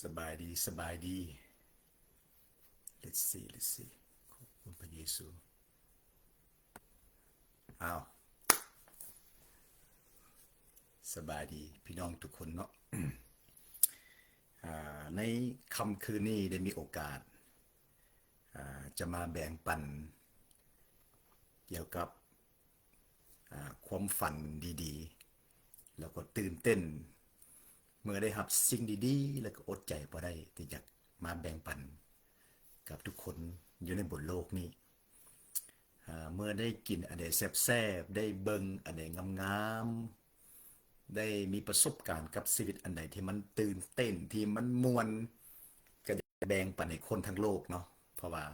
ສະບາຍດີ ສະບາຍດີ. Let's see, let's see. ຂອບຄຸນພະເຢຊູ. ອ້າວ ສະບາຍດີພີ່ນ້ອງທຸກຄົນເນາະ. ອ່າ ໃນຄ່ຳຄືນນີ້ໄດ້ມີໂອກາດ ອ່າ ຈະມາແບ່ງປັນກ່ຽວກັບ ອ່າ ຄວາມຝັນດີໆ ແລ້ວກໍຕື່ນເຕັ້ນ ເມື່ອໄດ້ຮັບສິ່ງດີໆ ແລ້ວກໍອົດໃຈບໍ່ໄດ້ທີ່ຢາກມາແບ່ງປັນກັບທຸກຄົນຢູ່ໃນບົນໂລກນີ້. ອ່າ ເມື່ອໄດ້ກິນອັນໃດແຊບໆ ໄດ້ເບິ່ງອັນໃດງາມໆ ໄດ້ມີປະສົບການກັບຊີວິດອັນໃດທີ່ມັນຕື່ນເຕັ້ນ ທີ່ມັນມ່ວນ ກໍຢາກແບ່ງປັນໃຫ້ຄົນທັງໂລກເນາະ ເພາະວ່າ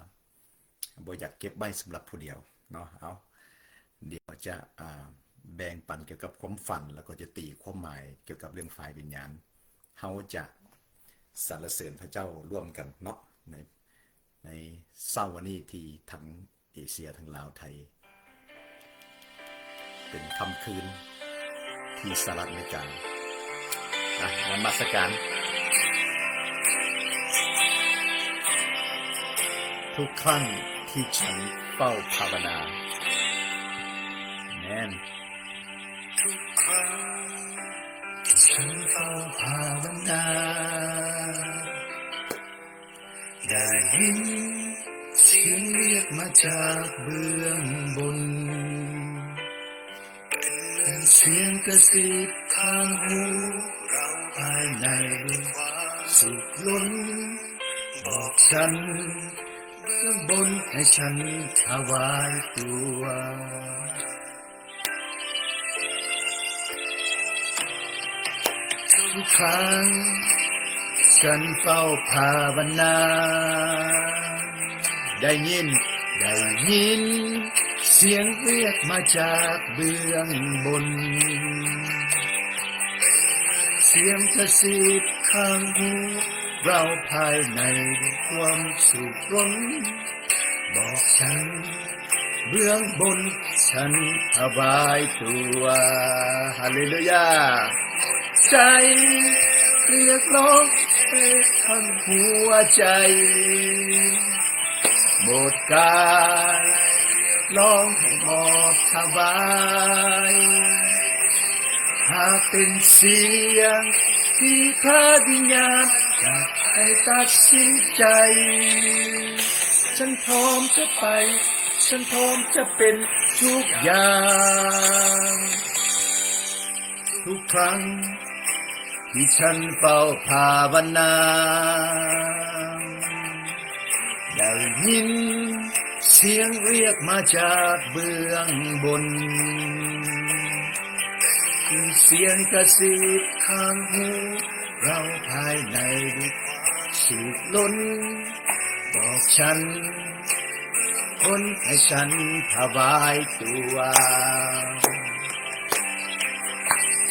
ບໍ່ຢາກເກັບໄວ້ສຳລັບຜູ້ດຽວເນາະ. ເອົາ ດຽວຈະ ອ່າ ແບ່ງປັນກ່ຽວກັບຄວາມຝັນ ແລ້ວກໍຈະຕີຄວາມໝາຍກ່ຽວກັບເລື່ອງຝ່າຍວິນຍານ. ເຮົາຈະສັນລະເສີນພະເຈົ້າຮ່ວມກັນເນາະ ໃນ ໃນເຊົ້າວັນນີ້ທີ່ທັງ ເອເຊຍ ທັງລາວ ໄທ ເປັນຄ່ຳຄືນທີ່ສະຫະລັດອາເມລິກາ. ນະ ນະມັດສະການ. ທຸກຄັ້ງທີ່ສັນເຝົ້າພາວະນາ. ແມ່ນ. ທຸກຄັ້ງທີ່ສັນເຝົ້າພາວະນາ ໄດ້ຍິນສຽງຮຽກມາຈາກເບື້ອງບົນ ເປັນສຽງກະຊິບຂ້າງຫູເຮົາພາຍໃນ ຄວາມສຸກລົ້ນບອກສັນເບື້ອງບົນໃຫ້ສັນຖວາຍຕົວ. ທຸກຄັ້ງສັນເຝົ້າພາວະນາ ໄດ້ຍິນ ໄດ້ຍິນສຽງຮຽກມາຈາກເບື້ອງບົນ ສຽງກະຊິບຂ້າງຫູເຮົາພາຍໃນ ຄວາມສຸກລົ້ນ ບອກສັນເບື້ອງບົນ ສັນຖວາຍຕົວ. ຮາເລລູຢາ. ໃຈຮຽກຮ້ອງເທທັງຫົວໃຈ ໝົດກາຍຮຽກຮ້ອງໃຫ້ມອບຖວາຍ ຫາກເປັນສຽງທີ່ພະວິນຍານຢາກໃຫ້ຕັດສິນໃຈ ສັນພ້ອມຈະໄປ ສັນພ້ອມຈະເປັນທຸກຢ່າງ. ທຸກຄັ້ງທີ່ສັນເຝົ້າພາວະນາ ໄດ້ຍິນສຽງຮຽກມາຈາກເບື້ອງບົນ ສຽງກະຊິບຂ້າງຫູເຮົາພາຍໃນ ສຸກລົ້ນບອກສັນຄົນໃຫ້ສັນຖວາຍຕົວ.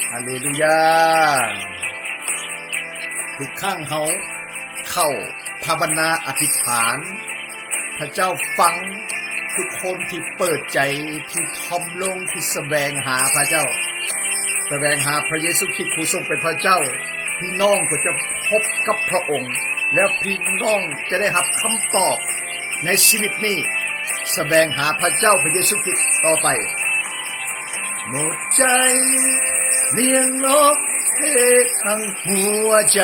ຮາເລລູຢາ. ທຸກຄັ້ງເຮົາເຂົ້າພາວະນາອະທິຖານ ພະເຈົ້າຟັງທຸກຄົນທີ່ເປີດໃຈ ທີ່ຖ່ອມລົງ ທີ່ສະແຫວງຫາພະເຈົ້າ ສະແຫວງຫາພະເຢຊູຄຣິດຜູ້ຊົງເປັນພະເຈົ້າ. ພີ່ນ້ອງກໍຈະພົບກັບພະອົງ ແລ້ວພີ່ນ້ອງຈະໄດ້ຮັບຄຳຕອບໃນຊີວິດນີ້. ສະແຫວງຫາພະເຈົ້າ ພະເຢຊູຄຣິດຕໍ່ໄປ. ໝົດໃຈຮຽກຮ້ອງເທທັງຫົວໃຈ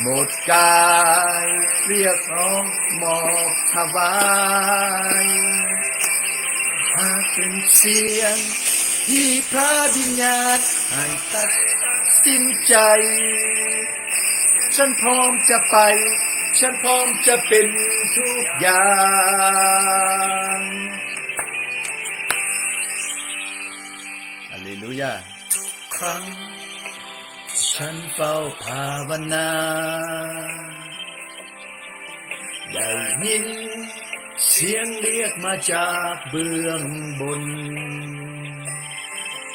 ໝົດກາຍຮຽກຮ້ອງມອບຖວາຍ ຫາກເປັນສຽງທີ່ພະວິນຍານໃຫ້ຕັດສິນໃຈ ສັນພ້ອມຈະໄປ ສັນພ້ອມຈະເປັນທຸກຢ່າງ. ຮາເລລູຢາ. ທຸກຄັ້ງສັນເຝົ້າພາວະນາ ໄດ້ຍິນສຽງຮຽກມາຈາກເບື້ອງບົນ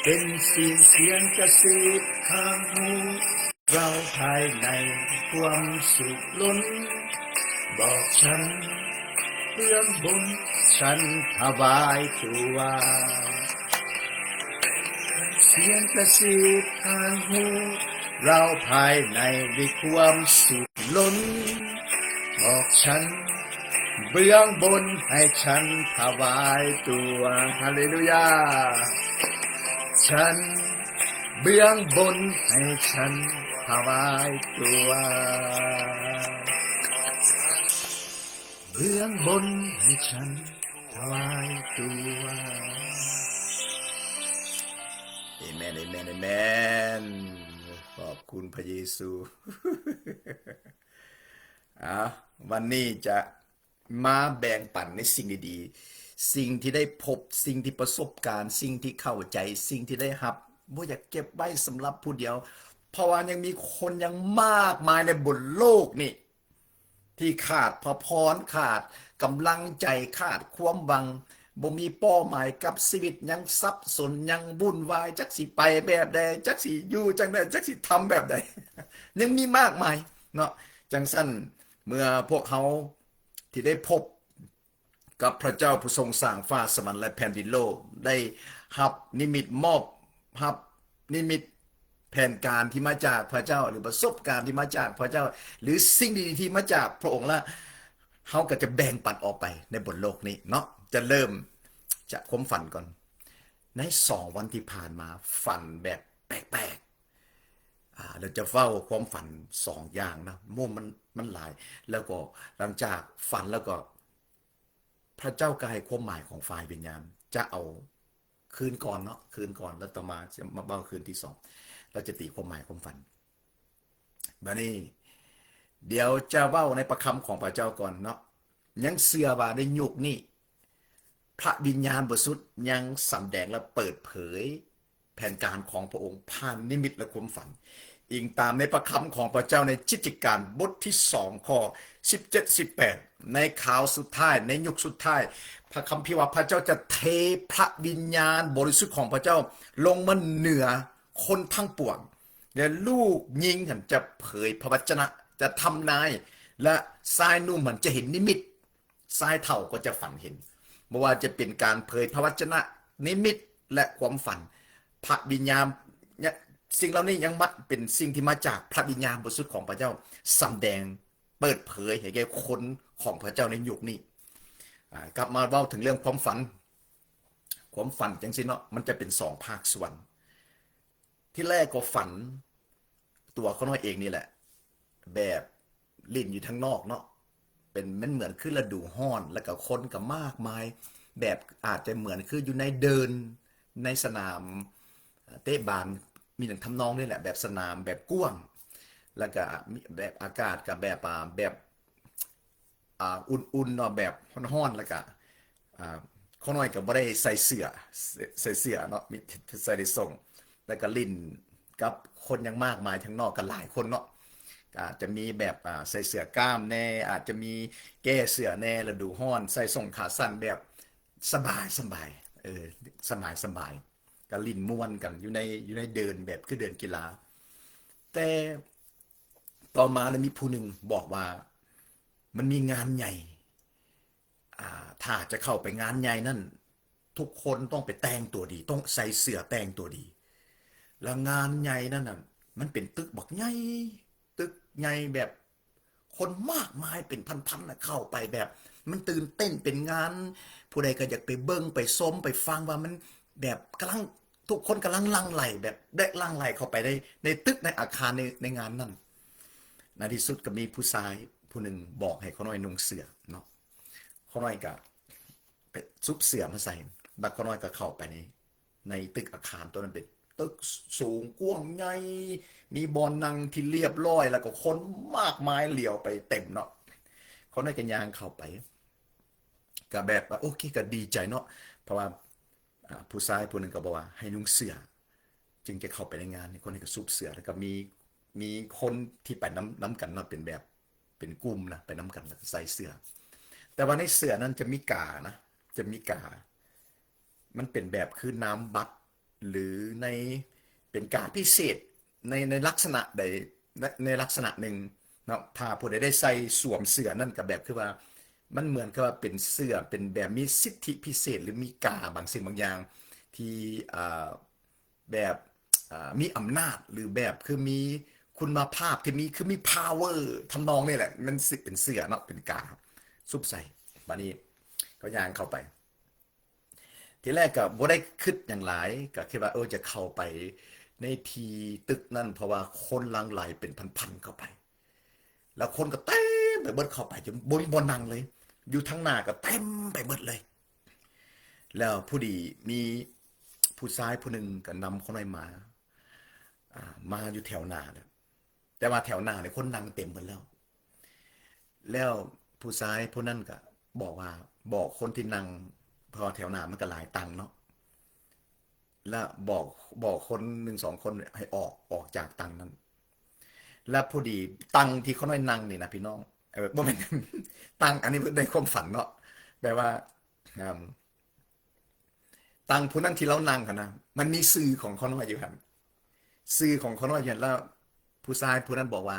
ເປັນສຽງ ສຽງກະຊິບຂ້າງຫູເຮົາພາຍໃນ ຄວາມສຸກລົ້ນບອກສັນເບື້ອງບົນ ສັນຖວາຍຕົວ. ສຽງກະຊິບຂ້າງຫູ เราภายในด้วยความสุขล้น บอกฉัน เบื้องบนให้ฉันถวายตัว ฮาเลลูยา ฉัน เบื้องบนให้ฉันถวายตัว เบื้องบนให้ฉันถวายตัว เอเมน เอเมน เอเมน ขอบคุณพระเยซู เอา วันนี้จะมาแบ่งปันในสิ่งดีๆ สิ่งที่ได้พบ สิ่งที่ประสบการณ์ สิ่งที่เข้าใจ สิ่งที่ได้รับ บ่อยากเก็บไว้สำหรับผู้เดียว เพราะว่ายังมีคนยังมากมายในบนโลกนี้ ที่ขาดพระพร ขาดกำลังใจ ขาดความหวัง บ่มีเป้าหมายกับชีวิต ยังสับสน ยังวุ่นวาย จักสิไปแบบใด จักสิอยู่จั่งใด จักสิทำแบบใด ยังมีมากมายเนาะ จั่งซั้น เมื่อพวกเฮาที่ได้พบกับพระเจ้าผู้ทรงสร้างฟ้าสวรรค์และแผ่นดินโลก ได้รับนิมิต มอบรับนิมิต แผนการที่มาจากพระเจ้า หรือประสบการณ์ที่มาจากพระเจ้า หรือสิ่งดีๆที่มาจากพระองค์ และเฮาก็จะแบ่งปันออกไปในบนโลกนี้เนาะ จะเริ่มจากความฝันก่อน ในสองวันที่ผ่านมาฝันแบบแปลกๆ อ่า เราจะเว้าความฝันสองอย่างนะ โอ้ มัน มันหลาย แล้วก็หลังจากฝันแล้วก็ พระเจ้าก็ให้ความหมายของฝ่ายวิญญาณ จะเอาคืนก่อนเนาะ คืนก่อน แล้วต่อมาจะมาเว้าคืนที่สอง เราจะตีความหมายความฝัน บัดนี้ เดี๋ยวจะเว้าในพระคำของพระเจ้าก่อนเนาะ ยังเชื่อว่าในยุคนี้ พระวิญญาณบริสุทธิ์ยังสำแดงและเปิดเผย แผนการของพระองค์ผ่านนิมิตและความฝัน อิงตามในพระคำของพระเจ้าในกิจการบทที่สอง ข้อสิบเจ็ด สิบแปด ในคราวสุดท้าย ในยุคสุดท้าย พระคัมภีร์ว่าพระเจ้าจะเทพระวิญญาณบริสุทธิ์ของพระเจ้าลงมาเหนือคนทั้งปวง และลูกหญิงหั้นจะเผยพระวจนะ จะทำนาย และชายหนุ่มหั้นจะเห็นนิมิต ชายเฒ่าก็จะฝันเห็น บ่ว่าจะเป็นการเผยพระวจนะ นิมิต และความฝัน พระวิญญาณ เนี่ย สิ่งเหล่านี้ยังมา เป็นสิ่งที่มาจากพระวิญญาณบริสุทธิ์ของพระเจ้า สำแดง เปิดเผยให้แก่คนของพระเจ้าในยุคนี้ อ่า กลับมาเว้าถึงเรื่องความฝัน ความฝันจั่งซี้เนาะ มันจะเป็นสองภาคส่วน ทีแรกก็ฝัน ตัวข้าน้อยเองนี่แหละ แบบเล่นอยู่ทางนอกเนาะ เป็น มันเหมือนคือฤดูร้อน แล้วก็คนก็มากมาย แบบอาจจะเหมือนคืออยู่ในเดิน ในสนามเตะบาล มีหยังทำนองนี้แหละ แบบสนามแบบกว้าง แล้วก็มีแบบอากาศก็แบบ อ่า แบบ อ่า อุ่นๆ เนาะ แบบร้อนๆ แล้วก็ อ่า ข้าน้อยก็บ่ได้ใส่เสื้อ ใส่เสื้อเนาะ มีใส่ได้ส่ง แล้วก็เล่นกับคนยังมากมายทางนอกก็หลายคนเนาะ ก็อาจจะมีแบบ อ่า ใส่เสื้อกล้ามแน่ อาจจะมีแก้เสื้อแน่ ฤดูร้อน ใส่ส่งขาสั้นแบบสบายๆ เออ สบายๆ ก็เล่นม่วนกันอยู่ใน อยู่ในเดินแบบคือเดินกีฬา แต่ต่อมาแล้วมีผู้หนึ่งบอกว่ามันมีงานใหญ่ อ่า ถ้าจะเข้าไปงานใหญ่นั่น ทุกคนต้องไปแต่งตัวดี ต้องใส่เสื้อแต่งตัวดี แล้วงานใหญ่นั่นน่ะ มันเป็นตึกบักใหญ่ ตึกใหญ่แบบคนมากมายเป็นพันๆ น่ะ เข้าไปแบบ มันตื่นเต้น เป็นงาน ผู้ใดก็อยากไปเบิ่ง ไปชม ไปฟัง ว่ามันแบบกำลัง ทุกคนกำลังหลั่งไหล แบบได้หลั่งไหลเข้าไปใน ในตึก ในอาคาร ใน ในงานนั่น ในที่สุดก็มีผู้ชายผู้หนึ่งบอกให้ข้าน้อยนุ่งเสื้อเนาะ ข้าน้อยก็ไปซุบเสื้อมาใส่ บัดข้าน้อยก็เข้าไปใน ในตึกอาคารตัวนั้น เป็นตึกสูงกว้างใหญ่ มีบ่อนนั่งที่เรียบร้อย แล้วก็คนมากมายเหลียวไปเต็มเนาะ ข้าน้อยก็ย่างเข้าไป ก็แบบว่าโอเค ก็ดีใจเนาะ เพราะว่า อ่า ผู้ชายผู้หนึ่งก็บอกว่าให้นุ่งเสื้อ จึงจะเข้าไปในงาน ข้าน้อยก็ซุบเสื้อ แล้วก็มี มีคนที่ไปนำ นำกันเนาะ เป็นแบบ เป็นกลุ่มนะ ไปนำกัน แล้วก็ใส่เสื้อ แต่ว่าในเสื้อนั้นจะมีกานะ จะมีกา มันเป็นแบบคือน้ำบัตร หรือใน เป็นกาพิเศษ ใน ในลักษณะใด ใน ในลักษณะหนึ่งเนาะ ถ้าผู้ใดได้ใส่สวมเสื้อนั่นก็แบบคือว่า มันเหมือนกับว่าเป็นเสื้อ เป็นแบบมีสิทธิพิเศษ หรือมีกาบางสิ่งบางอย่างที่ อ่า แบบ ອ່າ ມີອຳນາດ ຫຼື ແບບຄືມີຄຸນນະພາບທີ່ມີ ຄືມີພາວເວີ ທຳນອງນີ້ແຫຼະ ມັນຊິເປັນເສື້ອເນາະ ເປັນກາງ ຊຸບໃສ່. ບາດນີ້ກໍຍ່າງເຂົ້າໄປ ທີແລກກໍບໍ່ໄດ້ຄິດຫຍັງຫຼາຍ ກໍຄິດວ່າ ເອີ ຈະເຂົ້າໄປໃນທີ່ຕຶກນັ້ນ ເພາະວ່າຄົນຫຼັ່ງໄຫຼເປັນພັນໆເຂົ້າໄປ ແລ້ວຄົນກໍເຕັມໄປເບິດ ເຂົ້າໄປຈົນບໍ່ມີບ່ອນນັ່ງເລີຍ ຢູ່ທາງໜ້າກໍເຕັມໄປເບິດເລີຍ. ແລ້ວພໍດີມີຜູ້ຊາຍຜູ້ໜຶ່ງກໍນຳຂ້ານ້ອຍມາ ອ່າ ມາຢູ່ແຖວໜ້າແລ້ວ ແຕ່ວ່າແຖວໜ້ານີ້ຄົນນັ່ງເຕັມເບິດແລ້ວ. ແລ້ວຜູ້ຊາຍຜູ້ນັ້ນກໍບອກວ່າ ບອກຄົນທີ່ນັ່ງ ເພາະວ່າແຖວໜ້າມັນກໍຫຼາຍຕັ່ງເນາະ ແລ້ວບອກ ບອກຄົນໜຶ່ງສອງຄົນໃຫ້ອອກ ອອກຈາກຕັ່ງນັ້ນ. ແລ້ວພໍດີຕັ່ງທີ່ຂ້ານ້ອຍນັ່ງນີ້ນະພີ່ນ້ອງ ເອີ ບໍ່ແມ່ນ ຕັ່ງ ອັນນີ້ໃນຄວາມຝັນເນາະ ແບບວ່າ ອ່າ ຕັ່ງຜູ້ນັ້ນທີ່ລາວນັ່ງຫັ້ນນະ ມັນມີຊື່ຂອງຂ້ານ້ອຍຢູ່ຫັ້ນ ຊື່ຂອງຂ້ານ້ອຍຢູ່ຫັ້ນ. ແລ້ວຜູ້ຊາຍຜູ້ນັ້ນບອກວ່າ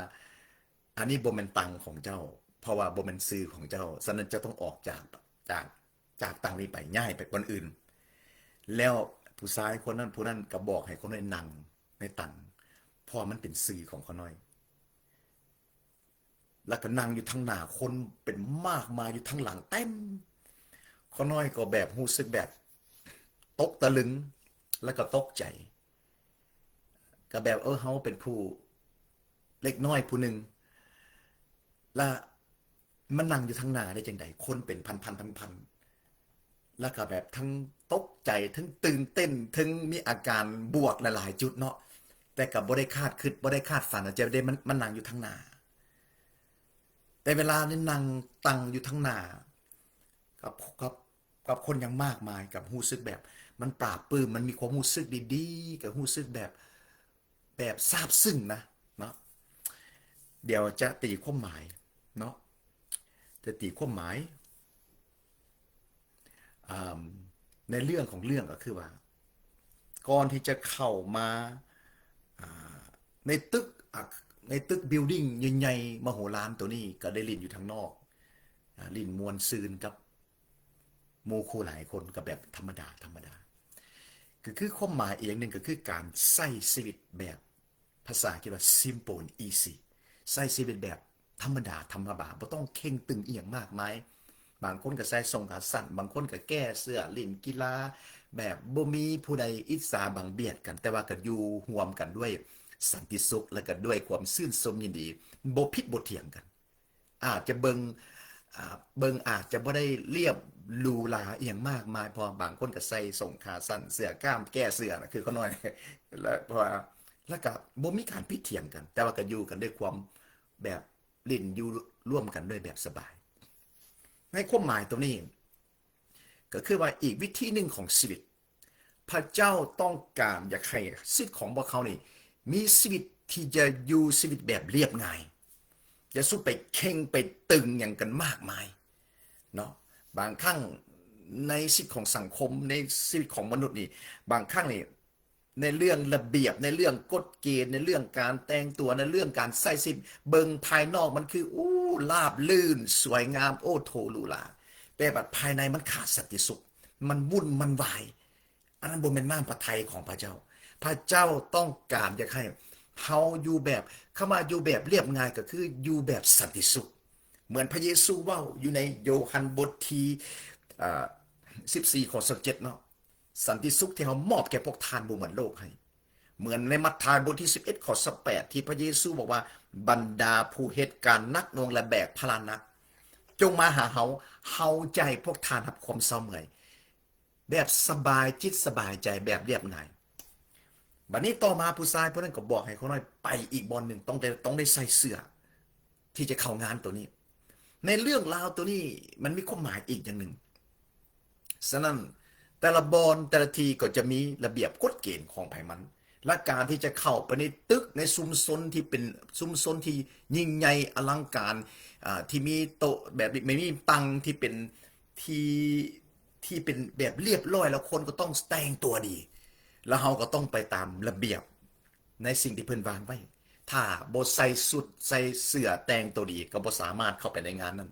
ອັນນີ້ບໍ່ແມ່ນຕັ່ງຂອງເຈົ້າ ເພາະວ່າບໍ່ແມ່ນຊື່ຂອງເຈົ້າ ສະນັ້ນເຈົ້າຕ້ອງອອກຈາກ ຈາກ ຈາກຕັ່ງນີ້ໄປ ຍ້າຍໄປບ່ອນອື່ນ. ແລ້ວຜູ້ຊາຍຄົນນັ້ນ ຜູ້ນັ້ນກໍບອກໃຫ້ຂ້ານ້ອຍນັ່ງໃນຕັ່ງ ເພາະວ່າມັນເປັນຊື່ຂອງຂ້ານ້ອຍ. ແລ້ວກໍນັ່ງຢູ່ທາງໜ້າ ຄົນເປັນມາກມາຍຢູ່ທາງຫຼັງເຕັມ. ຂ້ານ້ອຍກໍແບບຮູ້ສຶກແບບຕົກຕະລຶງ ແລ້ວກໍຕົກໃຈ ກໍແບບ ເອີ ເຮົາເປັນຜູ້ເລັກນ້ອຍຜູ້ໜຶ່ງ ລະມານັ່ງຢູ່ທາງໜ້າໄດ້ຈັ່ງໃດ ຄົນເປັນພັນໆ ພັນໆ ລະກໍແບບທັງຕົກໃຈ ທັງຕື່ນເຕັ້ນ ທັງມີອາການບວກຫຼາຍໆຈຸດເນາະ ແຕ່ກໍບໍ່ໄດ້ຄາດຄິດ ບໍ່ໄດ້ຄາດຝັນວ່າຈະໄດ້ມາ ມານັ່ງຢູ່ທາງໜ້າ. ແຕ່ເວລາໄດ້ນັ່ງຕັ່ງຢູ່ທາງໜ້າ ກັບ ກັບ ກັບຄົນຢ່າງມາກມາຍ ກັບຮູ້ສຶກແບບມັນປາບປຶ້ມ ມັນມີຄວາມຮູ້ສຶກດີໆ ກໍຮູ້ສຶກແບບ ແບບຊາບຊຶ້ງນະເນາະ. ດຽວຈະຕີຄວາມໝາຍເນາະ ຈະຕີຄວາມໝາຍ ອ່າ ໃນເລື່ອງຂອງເລື່ອງກໍຄືວ່າ ກ່ອນທີ່ຈະເຂົ້າມາ ອ່າ ໃນຕຶກ ອາ ໃນຕຶກບິວດິ້ງໃຫຍ່ໆມະໂຫລານໂຕນີ້ ກໍໄດ້ຫຼິ້ນຢູ່ທາງນອກ ອາ ຫຼິ້ນມ່ວນຊື່ນກັບ ໝູ່ຄູ່ຫຼາຍຄົນກໍແບບທຳມະດາ ທຳມະດາ ກໍຄືຄວາມໝາຍອີກຢ່າງໜຶ່ງ ກໍຄືການໃຊ້ຊີວິດແບບ ພາສາອັງກິດວ່າ simple and easy ໃຊ້ຊີວິດແບບທຳມະດາ ທຳມະດາ ບໍ່ຕ້ອງເຄັ່ງຕຶງອີ່ຫຍັງມາກມາຍ. ບາງຄົນກໍໃສ່ສົ້ງຂາສັ້ນ ບາງຄົນກໍແກ້ເສື້ອ ຫຼິ້ນກິລາ ແບບບໍ່ມີຜູ້ໃດອິດສາບັງບຽດກັນ ແຕ່ວ່າກໍຢູ່ຮ່ວມກັນດ້ວຍສັນຕິສຸກ ແລະກໍດ້ວຍຄວາມຊື່ນຊົມຍິນດີ ບໍ່ຜິດບໍ່ຖຽງກັນ. ອາດຈະເບິ່ງ ອາ ເບິ່ງອາດຈະບໍ່ໄດ້ລຽບຫຼູຫຼາອີ່ຫຍັງມາກມາຍ ເພາະວ່າບາງຄົນກໍໃສ່ສົ້ງຂາສັ້ນ ເສື້ອກ້າມ ແກ້ເສື້ອນະ ຄືຂ້ານ້ອຍ ແລະ ເພາະວ່າ ແລ້ວກໍບໍ່ມີການຜິດຖຽງກັນ ແຕ່ວ່າກໍຢູ່ກັນດ້ວຍຄວາມແບບຫຼິ້ນ ຢູ່ຮ່ວມກັນດ້ວຍແບບສະບາຍ. ໃນຄວາມໝາຍຕົງນີ້ ກໍຄືວ່າອີກວິທີໜຶ່ງຂອງຊີວິດ ພະເຈົ້າຕ້ອງການຢາກໃຫ້ສິດຂອງພວກເຮົານີ້ ມີຊີວິດທີ່ຈະຢູ່ຊີວິດແບບລຽບງ່າຍ ຢ່າສູ່ໄປເຄັ່ງໄປຕຶງຫຍັງກັນມາກມາຍເນາະ. ບາງຄັ້ງໃນຊີວິດຂອງສັງຄົມ ໃນຊີວິດຂອງມະນຸດນີ້ ບາງຄັ້ງນີ້ ໃນເລື່ອງລະບຽບ ໃນເລື່ອງກົດເກນ ໃນເລື່ອງການແຕ່ງຕົວ ໃນເລື່ອງການໃຊ້ຊີວິດ ເບິ່ງພາຍນອກມັນຄື ໂອ້ ລາບລື່ນ ສວຍງາມ ໂອ້ໂຖ ຫຼູຫຼາ ແຕ່ບັດພາຍໃນມັນຂາດສັນຕິສຸກ ມັນວຸ່ນມັນວາຍ ອັນນັ້ນບໍ່ແມ່ນນ້ຳພະໄທຂອງພະເຈົ້າ. ພະເຈົ້າຕ້ອງການຢາກໃຫ້ເຮົາຢູ່ແບບ ຄຳວ່າຢູ່ແບບລຽບງ່າຍ ກໍຄືຢູ່ແບບສັນຕິສຸກ ເໝືອນພະເຢຊູເວົ້າຢູ່ໃນໂຢຮັນບົດທີ ເອີ ສິບສີ່ ຂໍ້ຊາວເຈັດເນາະ ສັນຕິສຸກທີ່ເຮົາມອບແກ່ພວກທ່ານບໍ່ເໝືອນໂລກໃຫ້. ເໝືອນໃນມັດທາຍບົດທີສິບເອັດ ຂໍ້ຊາວແປດ ທີ່ພະເຢຊູບອກວ່າ ບັນດາຜູ້ເຮັດການໜັກໜ່ວງ ແລະ ແບກພາລະໜັກ ຈົ່ງມາຫາເຮົາ ເຮົາຈະໃຫ້ພວກທ່ານຮັບຄວາມເຊົາເມື່ອຍ ແບບສະບາຍຈິດສະບາຍໃຈ ແບບລຽບງ່າຍ. ບັດນີ້ຕໍ່ມາຜູ້ຊາຍຜູ້ນັ້ນກໍບອກໃຫ້ຂ້ານ້ອຍໄປອີກບ່ອນໜຶ່ງ ຕ້ອງໄດ້ ຕ້ອງໄດ້ໃສ່ເສື້ອທີ່ຈະເຂົ້າງານໂຕນີ້. ໃນເລື່ອງລາວໂຕນີ້ມັນມີຄວາມໝາຍອີກຢ່າງໜຶ່ງ. ສະນັ້ນ ແຕ່ລະບ່ອນແຕ່ລະທີ່ກໍຈະມີລະບຽບກົດເກນຂອງໃຜມັນ ແລະ ການທີ່ຈະເຂົ້າໄປໃນຕຶກ ໃນຊຸມຊົນທີ່ເປັນຊຸມຊົນທີ່ຍິ່ງໃຫຍ່ອະລັງການ ອາ ທີ່ມີໂຕະແບບນີ້ ມີຕັ່ງທີ່ເປັນທີ່ ທີ່ເປັນແບບລຽບລ້ອຍ ແລ້ວຄົນກໍຕ້ອງແຕ່ງຕົວດີ ແລ້ວເຮົາກໍຕ້ອງໄປຕາມລະບຽບ ໃນສິ່ງທີ່ເພິ່ນວາງໄວ້. ຖ້າບໍ່ໃສ່ຊຸດ ໃສ່ເສື້ອແຕ່ງໂຕດີ ກໍບໍ່ສາມາດເຂົ້າໄປໃນງານນັ້ນ.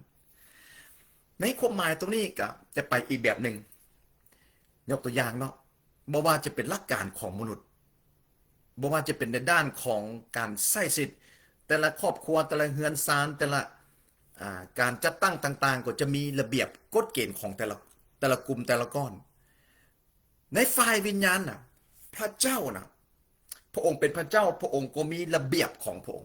ໃນຄວາມໝາຍຕົງນີ້ກໍຈະໄປອີກແບບໜຶ່ງ. ຍົກຕົວຢ່າງເນາະ, ບໍ່ວ່າຈະເປັນຫຼັກການຂອງມະນຸດ, ບໍ່ວ່າຈະເປັນໃນດ້ານຂອງການໃຊ້ຊີວິດ ແຕ່ລະຄອບຄົວ ແຕ່ລະເຮືອນຊານ ແຕ່ລະ ອ່າ ການຈັດຕັ້ງຕ່າງໆ ກໍຈະມີລະບຽບກົດເກນຂອງແຕ່ລະ ແຕ່ລະກຸ່ມ ແຕ່ລະກ້ອນ. ໃນຝ່າຍວິນຍານນະ ພະເຈົ້ານະ ພະອົງເປັນພະເຈົ້າ ພະອົງກໍມີລະບຽບຂອງພະອົງ.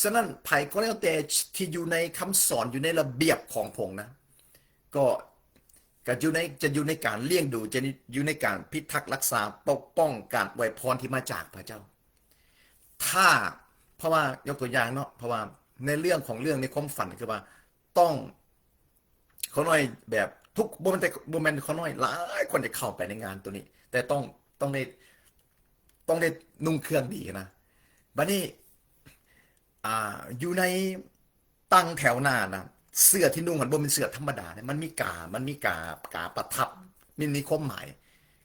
ສະນັ້ນ ໃຜກໍແລ້ວແຕ່ທີ່ຢູ່ໃນຄຳສອນ ຢູ່ໃນລະບຽບຂອງພະອົງນະ ກໍ ກໍຢູ່ໃນ ຈະຢູ່ໃນການລ້ຽງດູ ຈະຢູ່ໃນການພິທັກລັກສາ ປົກປ້ອງການອວຍພອນທີ່ມາຈາກພະເຈົ້າ. ຖ້າ ເພາະວ່າ ຍົກຕົວຢ່າງເນາະ ເພາະວ່າໃນເລື່ອງຂອງເລື່ອງ ໃນຄວາມຝັນ ຄືວ່າຕ້ອງ ຂ້ານ້ອຍແບບທຸກ ບໍ່ແມ່ນແຕ່ ບໍ່ແມ່ນຂ້ານ້ອຍ ຫຼາຍຄົນຈະເຂົ້າໄປໃນງານໂຕນີ້ ແຕ່ຕ້ອງ ຕ້ອງໄດ້ ຕ້ອງໄດ້ນຸ່ງເຄື່ອງດີນະ. ບັດນີ້ ອ່າ ຢູ່ໃນຕັ້ງແຖວໜ້ານະ ເສື້ອທີ່ນຸ່ງຫັ້ນບໍ່ແມ່ນເສື້ອທຳມະດາເດ້ ມັນມີກາ ມັນມີກາ ກາປະທັບ ມັນມີຄວາມໝາຍ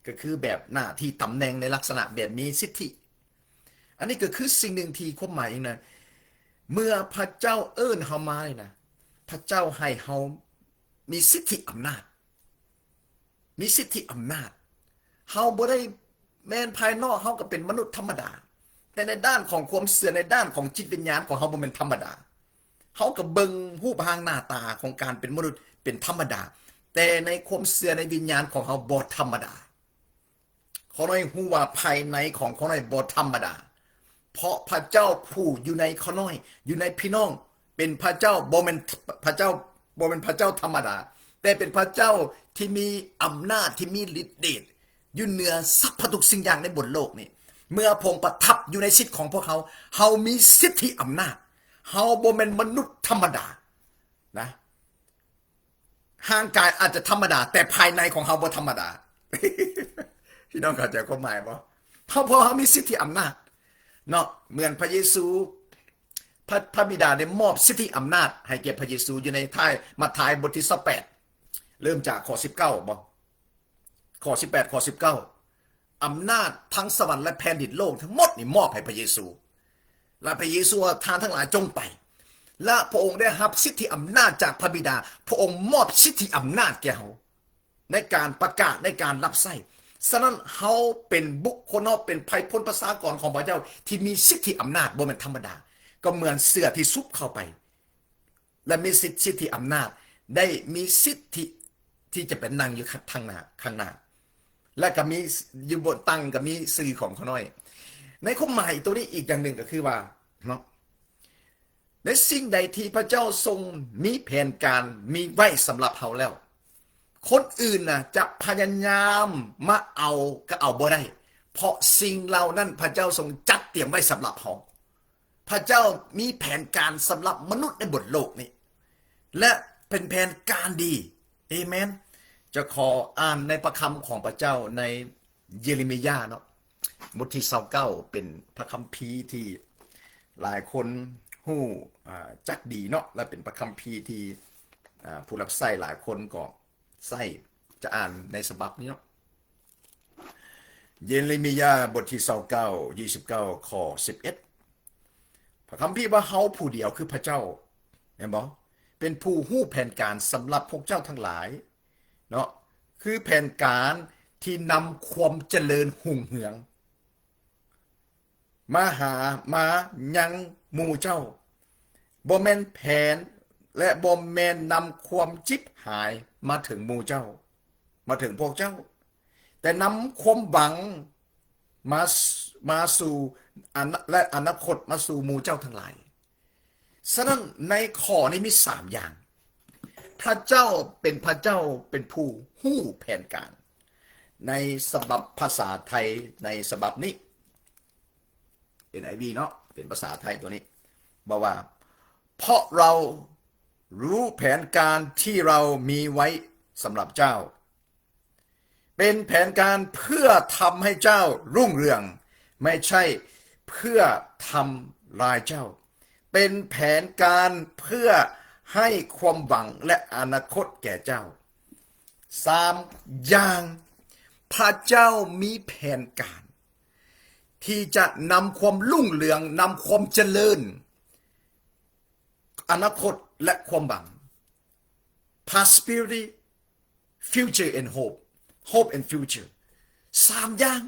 ກໍຄືແບບໜ້າທີ່ຕຳແໜ່ງໃນລັກສະນະແບບມີສິດທິ. ອັນນີ້ກໍຄືສິ່ງໜຶ່ງທີ່ຄວາມໝາຍອີກນະ ເມື່ອພະເຈົ້າເອີ້ນເຮົາມານີ້ນະ ພະເຈົ້າໃຫ້ເຮົາມີສິດທິອຳນາດ ມີສິດທິອຳນາດ. ເຮົາບໍ່ໄດ້ ແມ່ນພາຍນອກເຮົາກໍເປັນມະນຸດທຳມະດາ ແຕ່ໃນດ້ານຂອງຄວາມເຊື່ອ ໃນດ້ານຂອງຈິດວິນຍານຂອງເຮົາບໍ່ແມ່ນທຳມະດາ. ເຮົາກໍເບິ່ງຮູບຮ່າງໜ້າຕາຂອງການເປັນມະນຸດເປັນທຳມະດາ ແຕ່ໃນຄວາມເຊື່ອໃນວິນຍານຂອງເຮົາບໍ່ທຳມະດາ. ຂ້ານ້ອຍຮູ້ວ່າພາຍໃນຂອງຂ້ານ້ອຍບໍ່ທຳມະດາ ເພາະພະເຈົ້າຜູ້ຢູ່ໃນຂ້ານ້ອຍ ຢູ່ໃນພີ່ນ້ອງ ເປັນພະເຈົ້າ ບໍ່ແມ່ນພະເຈົ້າ ບໍ່ແມ່ນພະເຈົ້າທຳມະດາ ແຕ່ເປັນພະເຈົ້າທີ່ມີອຳນາດ ທີ່ມີລິດເດດ ຢູ່ເໜືອສັບພະທຸກສິ່ງຢ່າງໃນບົນໂລກນີ້. ເມື່ອພະອົງປະທັບຢູ່ໃນຊີວິດຂອງພວກເຮົາ ເຮົາມີສິດທິອຳນາດ ເຮົາບໍ່ແມ່ນມະນຸດທຳມະດານະ. ຮ່າງກາຍອາດຈະທຳມະດາ ແຕ່ພາຍໃນຂອງເຮົາບໍ່ທຳມະດາ. ພີ່ນ້ອງເຂົ້າໃຈຄວາມໝາຍບໍ່? ເຮົາ ເພາະເຮົາມີສິດທິອຳນາດເນາະ ເໝືອນພະເຢຊູ ພະ ພະບິດາໄດ້ມອບສິດທິອຳນາດໃຫ້ແກ່ພະເຢຊູ ຢູ່ໃນທ້າຍ ມັດທາຍບົດທີຊາວແປດ ເລີ່ມຈາກຂໍ້ສິບເກົ້າບໍ? ຂໍ້ສິບແປດ ຂໍ້ສິບເກົ້າ ອຳນາດທັງສະຫວັນ ແລະ ແຜ່ນດິນໂລກທັງໝົດນີ້ມອບໃຫ້ພະເຢຊູ ແລະ ພະເຢຊູວ່າ ທ່ານທັງຫຼາຍຈົ່ງໄປ ແລະ ພະອົງໄດ້ຮັບສິດທິອຳນາດຈາກພະບິດາ ພະອົງມອບສິດທິອຳນາດແກ່ເຮົາ ໃນການປະກາດ ໃນການຮັບໃຊ້. ສະນັ້ນ ເຮົາເປັນບຸກຄົນ ເຮົາເປັນໄພພົນປະຊາກອນຂອງພະເຈົ້າ ທີ່ມີສິດທິອຳນາດບໍ່ແມ່ນທຳມະດາ ກໍເໝືອນເສື້ອທີ່ຊຸບເຂົ້າໄປ ແລະ ມີສິດ ສິດທິອຳນາດ ໄດ້ມີສິດທິທີ່ຈະໄປນັ່ງຢູ່ຂ້າງໜ້າ ຂ້າງໜ້າ ແລະ ກໍມີ ຢູ່ບົນຕັ່ງກໍມີຊື່ຂອງຂ້ານ້ອຍ. ໃນຄວາມໝາຍຕົວນີ້ອີກຢ່າງໜຶ່ງກໍຄືວ່າເນາະ ໃນສິ່ງໃດທີ່ພະເຈົ້າຊົງມີແຜນການມີໄວ້ສຳລັບເຮົາແລ້ວ ຄົນອື່ນນະຈະພະຍາຍາມມາເອົາກໍເອົາບໍ່ໄດ້ ເພາະສິ່ງເຫຼົ່ານັ້ນພະເຈົ້າຊົງຈັດຕຽມໄວ້ສຳລັບເຮົາ. ພະເຈົ້າມີແຜນການສຳລັບມະນຸດໃນບົນໂລກນີ້ ແລະ ເປັນແຜນການດີ. ເອເມນ. ຈະຂໍອ່ານໃນພະຄຳຂອງພະເຈົ້າໃນເຢເຣມີຍາເນາະ ບົດທີຊາວເກົ້າ ເປັນພະຄຳພີທີ່ຫຼາຍຄົນຮູ້ ອ່າ ຈັກດີເນາະ ແລະ ເປັນພະຄຳພີທີ່ ອ່າ ຜູ້ຮັບໃຊ້ຫຼາຍຄົນກໍໃຊ້ ຈະອ່ານໃນສະບັບນີ້ເນາະ. ເຢເຣມີຍາ ບົດທີຊາວເກົ້າ ຊາວເກົ້າ ຂໍ້ສິບເອັດ ພະຄຳພີວ່າ ເຮົາຜູ້ດຽວຄືພະເຈົ້າ ແມ່ນບໍ່? ເປັນຜູ້ຮູ້ແຜນການສຳລັບພວກເຈົ້າທັງຫຼາຍເນາະ ຄືແຜນການທີ່ນຳຄວາມຈະເລີນຮຸ່ງເຮືອງ ມາຫາ ມາຍັງໝູ່ເຈົ້າ ບໍ່ແມ່ນແຜນ ແລະ ບໍ່ແມ່ນນຳຄວາມຈິບຫາຍມາເຖິງໝູ່ເຈົ້າ ມາເຖິງພວກເຈົ້າ ແຕ່ນຳຄວາມຫວັງມາ ມາສູ່ ອະນະ ແລະ ອະນາຄົດມາສູ່ໝູ່ເຈົ້າທັງຫຼາຍ. ສະນັ້ນໃນຂໍ້ນີ້ມີສາມຢ່າງ ພະເຈົ້າເປັນພະເຈົ້າ ເປັນຜູ້ຮູ້ແຜນການ. ໃນສະບັບພາສາໄທ ໃນສະບັບນີ້ ເອັນໄອວີ ເນາະ ເປັນພາສາໄທຕົວນີ້ ບອກວ່າ ເພາະເຮົາຮູ້ແຜນການທີ່ເຮົາມີໄວ້ສຳລັບເຈົ້າ ເປັນແຜນການເພື່ອທຳໃຫ້ເຈົ້າຮຸ່ງເຮືອງ ໄມ່ໃຊ່ເພື່ອທຳລາຍເຈົ້າ ເປັນແຜນການເພື່ອໃຫ້ຄວາມຫວັງ ແລະ ອະນາຄົດແກ່ເຈົ້າ. ສາມຢ່າງ ພະເຈົ້າມີແຜນການທີ່ຈະນຳຄວາມຮຸ່ງເຮືອງ ນຳຄວາມຈະເລີນ ອະນາຄົດ ແລະ ຄວາມຫວັງ prosperity, future and hope, hope and future ສາມຢ່າງ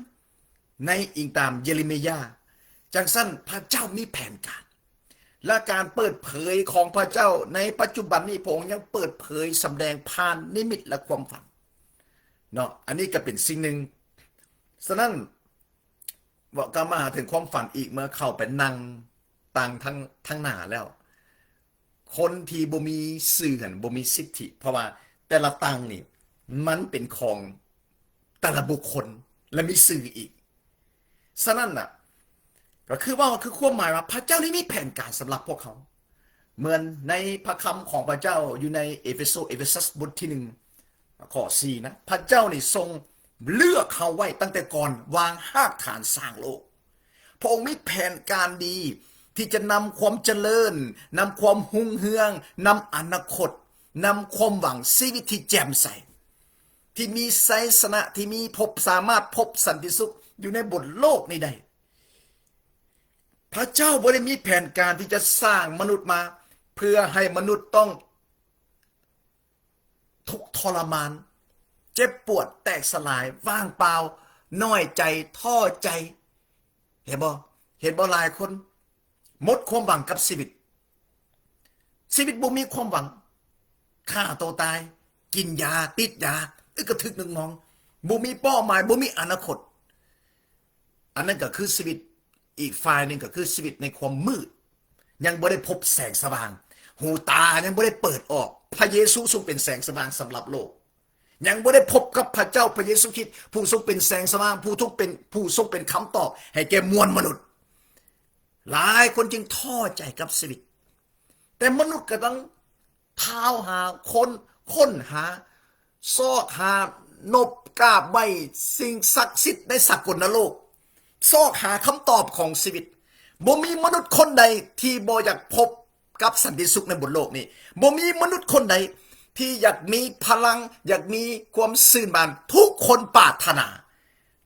ໃນອີງຕາມເຢເຣມີຍາ. ຈັ່ງຊັ້ນພະເຈົ້າມີແຜນການ ແລະ ການເປີດເຜີຍຂອງພະເຈົ້າໃນປັດຈຸບັນນີ້ ພະອົງຍັງເປີດເຜີຍສຳແດງຜ່ານນິມິດ ແລະ ຄວາມຝັນເນາະ. ອັນນີ້ກໍເປັນສິ່ງໜຶ່ງ. ສະນັ້ນ ເວົ້າກັບມາຫາເຖິງຄວາມຝັນອີກ ເມື່ອເຂົ້າໄປນັ່ງຕັ້ງທາງ ທາງໜ້າແລ້ວ ຄົນທີ່ບໍ່ມີຊື່ຫັ້ນບໍ່ມີສິດທິ ເພາະວ່າແຕ່ລະຕັ່ງນີ້ມັນເປັນຂອງແຕ່ລະບຸກຄົນ ແລະ ມີຊື່ອີກ. ສະນັ້ນນະ ກໍຄືເວົ້າ ຄືຄວາມໝາຍວ່າພະເຈົ້ານີ້ມີແຜນການສຳລັບພວກເຮົາ. ເໝືອນໃນພະຄຳຂອງພະເຈົ້າຢູ່ໃນເອເຟໂຊ ເອເຟຊັສ ບົດທີໜຶ່ງ ຂໍ້ສີ່ນະ, ພະເຈົ້ານີ້ຊົງເລືອກເຮົາໄວ້ຕັ້ງແຕ່ກ່ອນວາງຮາກຖານສ້າງໂລກ. ພະອົງມີແຜນການດີທີ່ຈະນຳຄວາມຈະເລີນ, ນຳຄວາມຮຸ່ງເຮືອງ, ນຳອະນາຄົດ, ນຳຄວາມຫວັງ, ຊີວິດທີ່ແຈ່ມໃສ, ທີ່ມີໄຊຊະນະ, ທີ່ມີພົບ, ສາມາດພົບສັນຕິສຸກຢູ່ໃນບົນໂລກນີ້ໄດ້. ພະເຈົ້າບໍ່ໄດ້ມີແຜນການທີ່ຈະສ້າງມະນຸດມາເພື່ອໃຫ້ມະນຸດຕ້ອງ ທຸກທໍລະມານ, ເຈັບປວດ, ແຕກສະຫຼາຍ, ວ່າງເປົ່າ, ນ້ອຍໃຈ, ທໍ້ໃຈ. ເຫັນບໍ່? ເຫັນບໍ່? ຫຼາຍຄົນໝົດຄວາມຫວັງກັບຊີວິດ. ຊີວິດບໍ່ມີຄວາມຫວັງ, ຂ້າໂຕຕາຍ, ກິນຢາ, ຕິດຢາ, ອຶກກະທຶກໜຶ່ງມອງ, ບໍ່ມີເປົ້າໝາຍ, ບໍ່ມີອະນາຄົດ. ອັນນັ້ນກໍຄືຊີວິດ. ອີກຝ່າຍໜຶ່ງກໍຄືຊີວິດໃນຄວາມມືດ, ຍັງບໍ່ໄດ້ພົບແສງສະຫວ່າງ, ຫູຕາຍັງບໍ່ໄດ້ເປີດອອກ. ພະເຢຊູຊົງເປັນແສງສະຫວ່າງສຳລັບໂລກ, ຍັງບໍ່ໄດ້ພົບກັບພະເຈົ້າພະເຢຊູຄຣິດ ຜູ້ຊົງເປັນແສງສະຫວ່າງ, ຜູ້ທຸກເປັນ, ຜູ້ຊົງເປັນຄຳຕອບໃຫ້ແກ່ມວນມະນຸດ. ຫຼາຍຄົນຈຶ່ງທໍ້ໃຈກັບຊີວິດ, ແຕ່ມະນຸດກໍຕ້ອງ ທ້າວຫາ, ຄົ້ນ, ຄົ້ນຫາ, ຊອກຫາ, ນົບກາບໄຫວ້ສິ່ງສັກສິດໃນສາກົນນະໂລກ, ຊອກຫາຄຳຕອບຂອງຊີວິດ. ບໍ່ມີມະນຸດຄົນໃດທີ່ບໍ່ຢາກພົບກັບສັນຕິສຸກໃນບົນໂລກນີ້. ບໍ່ມີມະນຸດຄົນໃດທີ່ຢາກມີພະລັງ, ຢາກມີຄວາມຊື່ນບານ. ທຸກຄົນປາດຖະໜາ.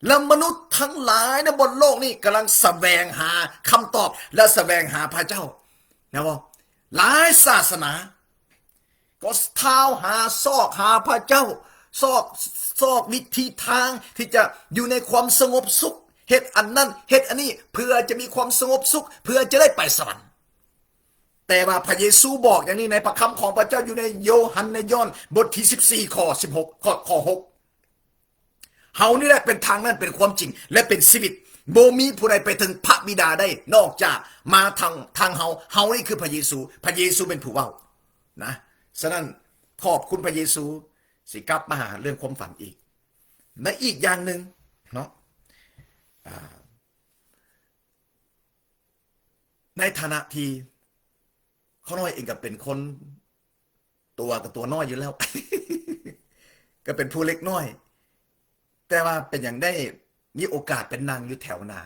ແລະ ມະນຸດທັງຫຼາຍໃນບົນໂລກນີ້ກຳລັງສະແຫວງຫາຄຳຕອບ ແລະ ສະແຫວງຫາພະເຈົ້າ, ນະບໍ່? ຫຼາຍສາສະໜາກໍທ້າວຫາ, ຊອກຫາພະເຈົ້າ, ຊອກ, ຊອກວິທີທາງທີ່ຈະຢູ່ໃນຄວາມສະຫງົບສຸກ, ເຮັດອັນນັ້ນ, ເຮັດອັນນີ້, ເພື່ອຈະມີຄວາມສະຫງົບສຸກ, ເພື່ອຈະໄດ້ໄປສະຫວັນ. ແຕ່ວ່າພະເຢຊູບອກຢ່າງນີ້ໃນພະຄຳຂອງພະເຈົ້າ ຢູ່ໃນໂຢຮັນ ໃນຢອນ ບົດທີສິບສີ່ ຂໍ້ສິບຫົກ, ຂໍ້, ຂໍ້ຫົກ. ເຮົານີ້ແຫຼະເປັນທາງນັ້ນ, ເປັນຄວາມຈິງ ແລະ ເປັນຊີວິດ. ບໍ່ມີຜູ້ໃດໄປເຖິງພະບິດາໄດ້ ນອກຈາກມາທາງ, ທາງເຮົາ. ເຮົານີ້ຄືພະເຢຊູ, ພະເຢຊູເປັນຜູ້ເວົ້ານະ. ສະນັ້ນ ຂອບຄຸນພະເຢຊູ. ຊິກັບມາຫາເລື່ອງຄວາມຝັນອີກ ແລະ ອີກຢ່າງໜຶ່ງເນາະ, ອາ ໃນຖານະທີ່ຂ້ານ້ອຍເອງກໍເປັນຄົນ ຕົວກໍຕົວນ້ອຍຢູ່ແລ້ວ ກໍເປັນຜູ້ເລັກນ້ອຍ, ແຕ່ວ່າເປັນຫຍັງໄດ້ມີໂອກາດໄປນັ່ງຢູ່ແຖວໜ້າ.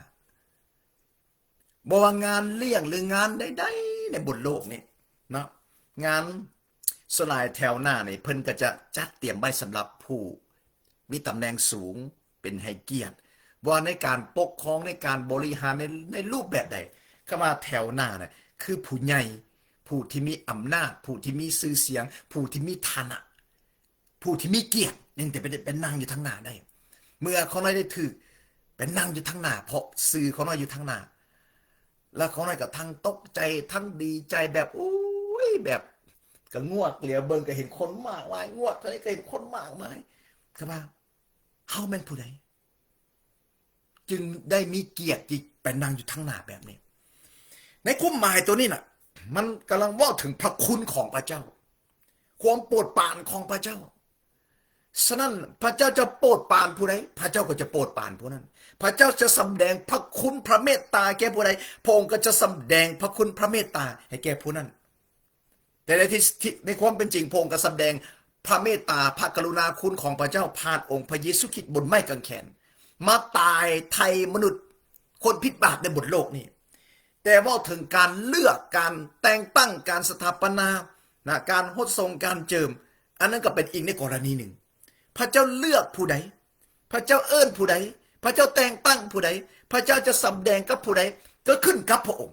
ບໍ່ວ່າງານລ້ຽງ ຫຼື ງານໃດໆໃນບົນໂລກນີ້ເນາະ, ງານສ່ວນຫຼາຍແຖວໜ້ານີ້ ເພິ່ນກໍຈະຈັດຕຽມໄວ້ສຳລັບຜູ້ ມີຕຳແໜ່ງສູງ ເປັນໃຫ້ກຽດ, ບໍ່ວ່າໃນການປົກຄອງ, ໃນການບໍລິຫານ, ໃນ, ໃນຮູບແບບໃດ. ຄຳວ່າແຖວໜ້ານະ ຄືຜູ້ໃຫຍ່, ຜູ້ທີ່ມີອຳນາດ, ຜູ້ທີ່ມີຊື່ສຽງ, ຜູ້ທີ່ມີຖານະ, ຜູ້ທີ່ມີກຽດ ຈຶ່ງຈະໄປ, ໄປນັ່ງຢູ່ທາງໜ້າໄດ້. ເມື່ອຂ້ານ້ອຍໄດ້ຖືກໄປນັ່ງຢູ່ທາງໜ້າ ເພາະຊື່ຂ້ານ້ອຍຢູ່ທາງໜ້າ, ແລ້ວຂ້ານ້ອຍກໍທັງຕົກໃຈ, ທັງດີໃຈ, ແບບ ໂອ້ຍ ແບບ ກໍງວກ ຫຼຽວເບິ່ງກໍເຫັນຄົນມາກມາຍ, ງວກເທົ່າໃດກໍເຫັນຄົນມາກມາຍ. ກໍວ່າ ເຮົາແມ່ນຜູ້ໃດ ຈຶ່ງໄດ້ມີກຽດທີ່ໄປນັ່ງຢູ່ທາງໜ້າແບບນີ້? ໃນຄວາມໝາຍຕົວນີ້ນະ ມັນກຳລັງເວົ້າເຖິງພະຄຸນຂອງພະເຈົ້າ, ຄວາມໂປດປານຂອງພະເຈົ້າ. ສະນັ້ນ ພະເຈົ້າຈະໂປດປານຜູ້ໃດ ພະເຈົ້າກໍຈະໂປດປານຜູ້ນັ້ນ, ພະເຈົ້າຈະສຳແດງພະຄຸນພະເມດຕາແກ່ຜູ້ໃດ ພະອົງກໍຈະສຳແດງພະຄຸນພະເມດຕາໃຫ້ແກ່ຜູ້ນັ້ນ. ແຕ່ໃນທີ່, ທີ່, ໃນຄວາມເປັນຈິງ ພະອົງກໍສຳແດງພະເມດຕາ, ພະກະລຸນາຄຸນຂອງພະເຈົ້າ ຜ່ານອົງພະເຢຊູຄຣິດບົນໄມ້ກາງແຂນ ມາຕາຍໄຖ່ມະນຸດຄົນຜິດບາບໃນບົນໂລກນີ້. ແຕ່ເວົ້າເຖິງການເລືອກ, ການແຕ່ງຕັ້ງ, ການສະຖາປະນານະ, ການຫົດສົ່ງ, ການເຈີມ, ອັນນັ້ນກໍເປັນອີກໃນກໍລະນີໜຶ່ງ. ພະເຈົ້າເລືອກຜູ້ໃດ, ພະເຈົ້າເອີ້ນຜູ້ໃດ, ພະເຈົ້າແຕ່ງຕັ້ງຜູ້ໃດ, ພະເຈົ້າຈະສຳແດງກັບຜູ້ໃດ, ກໍຂຶ້ນກັບພະອົງ.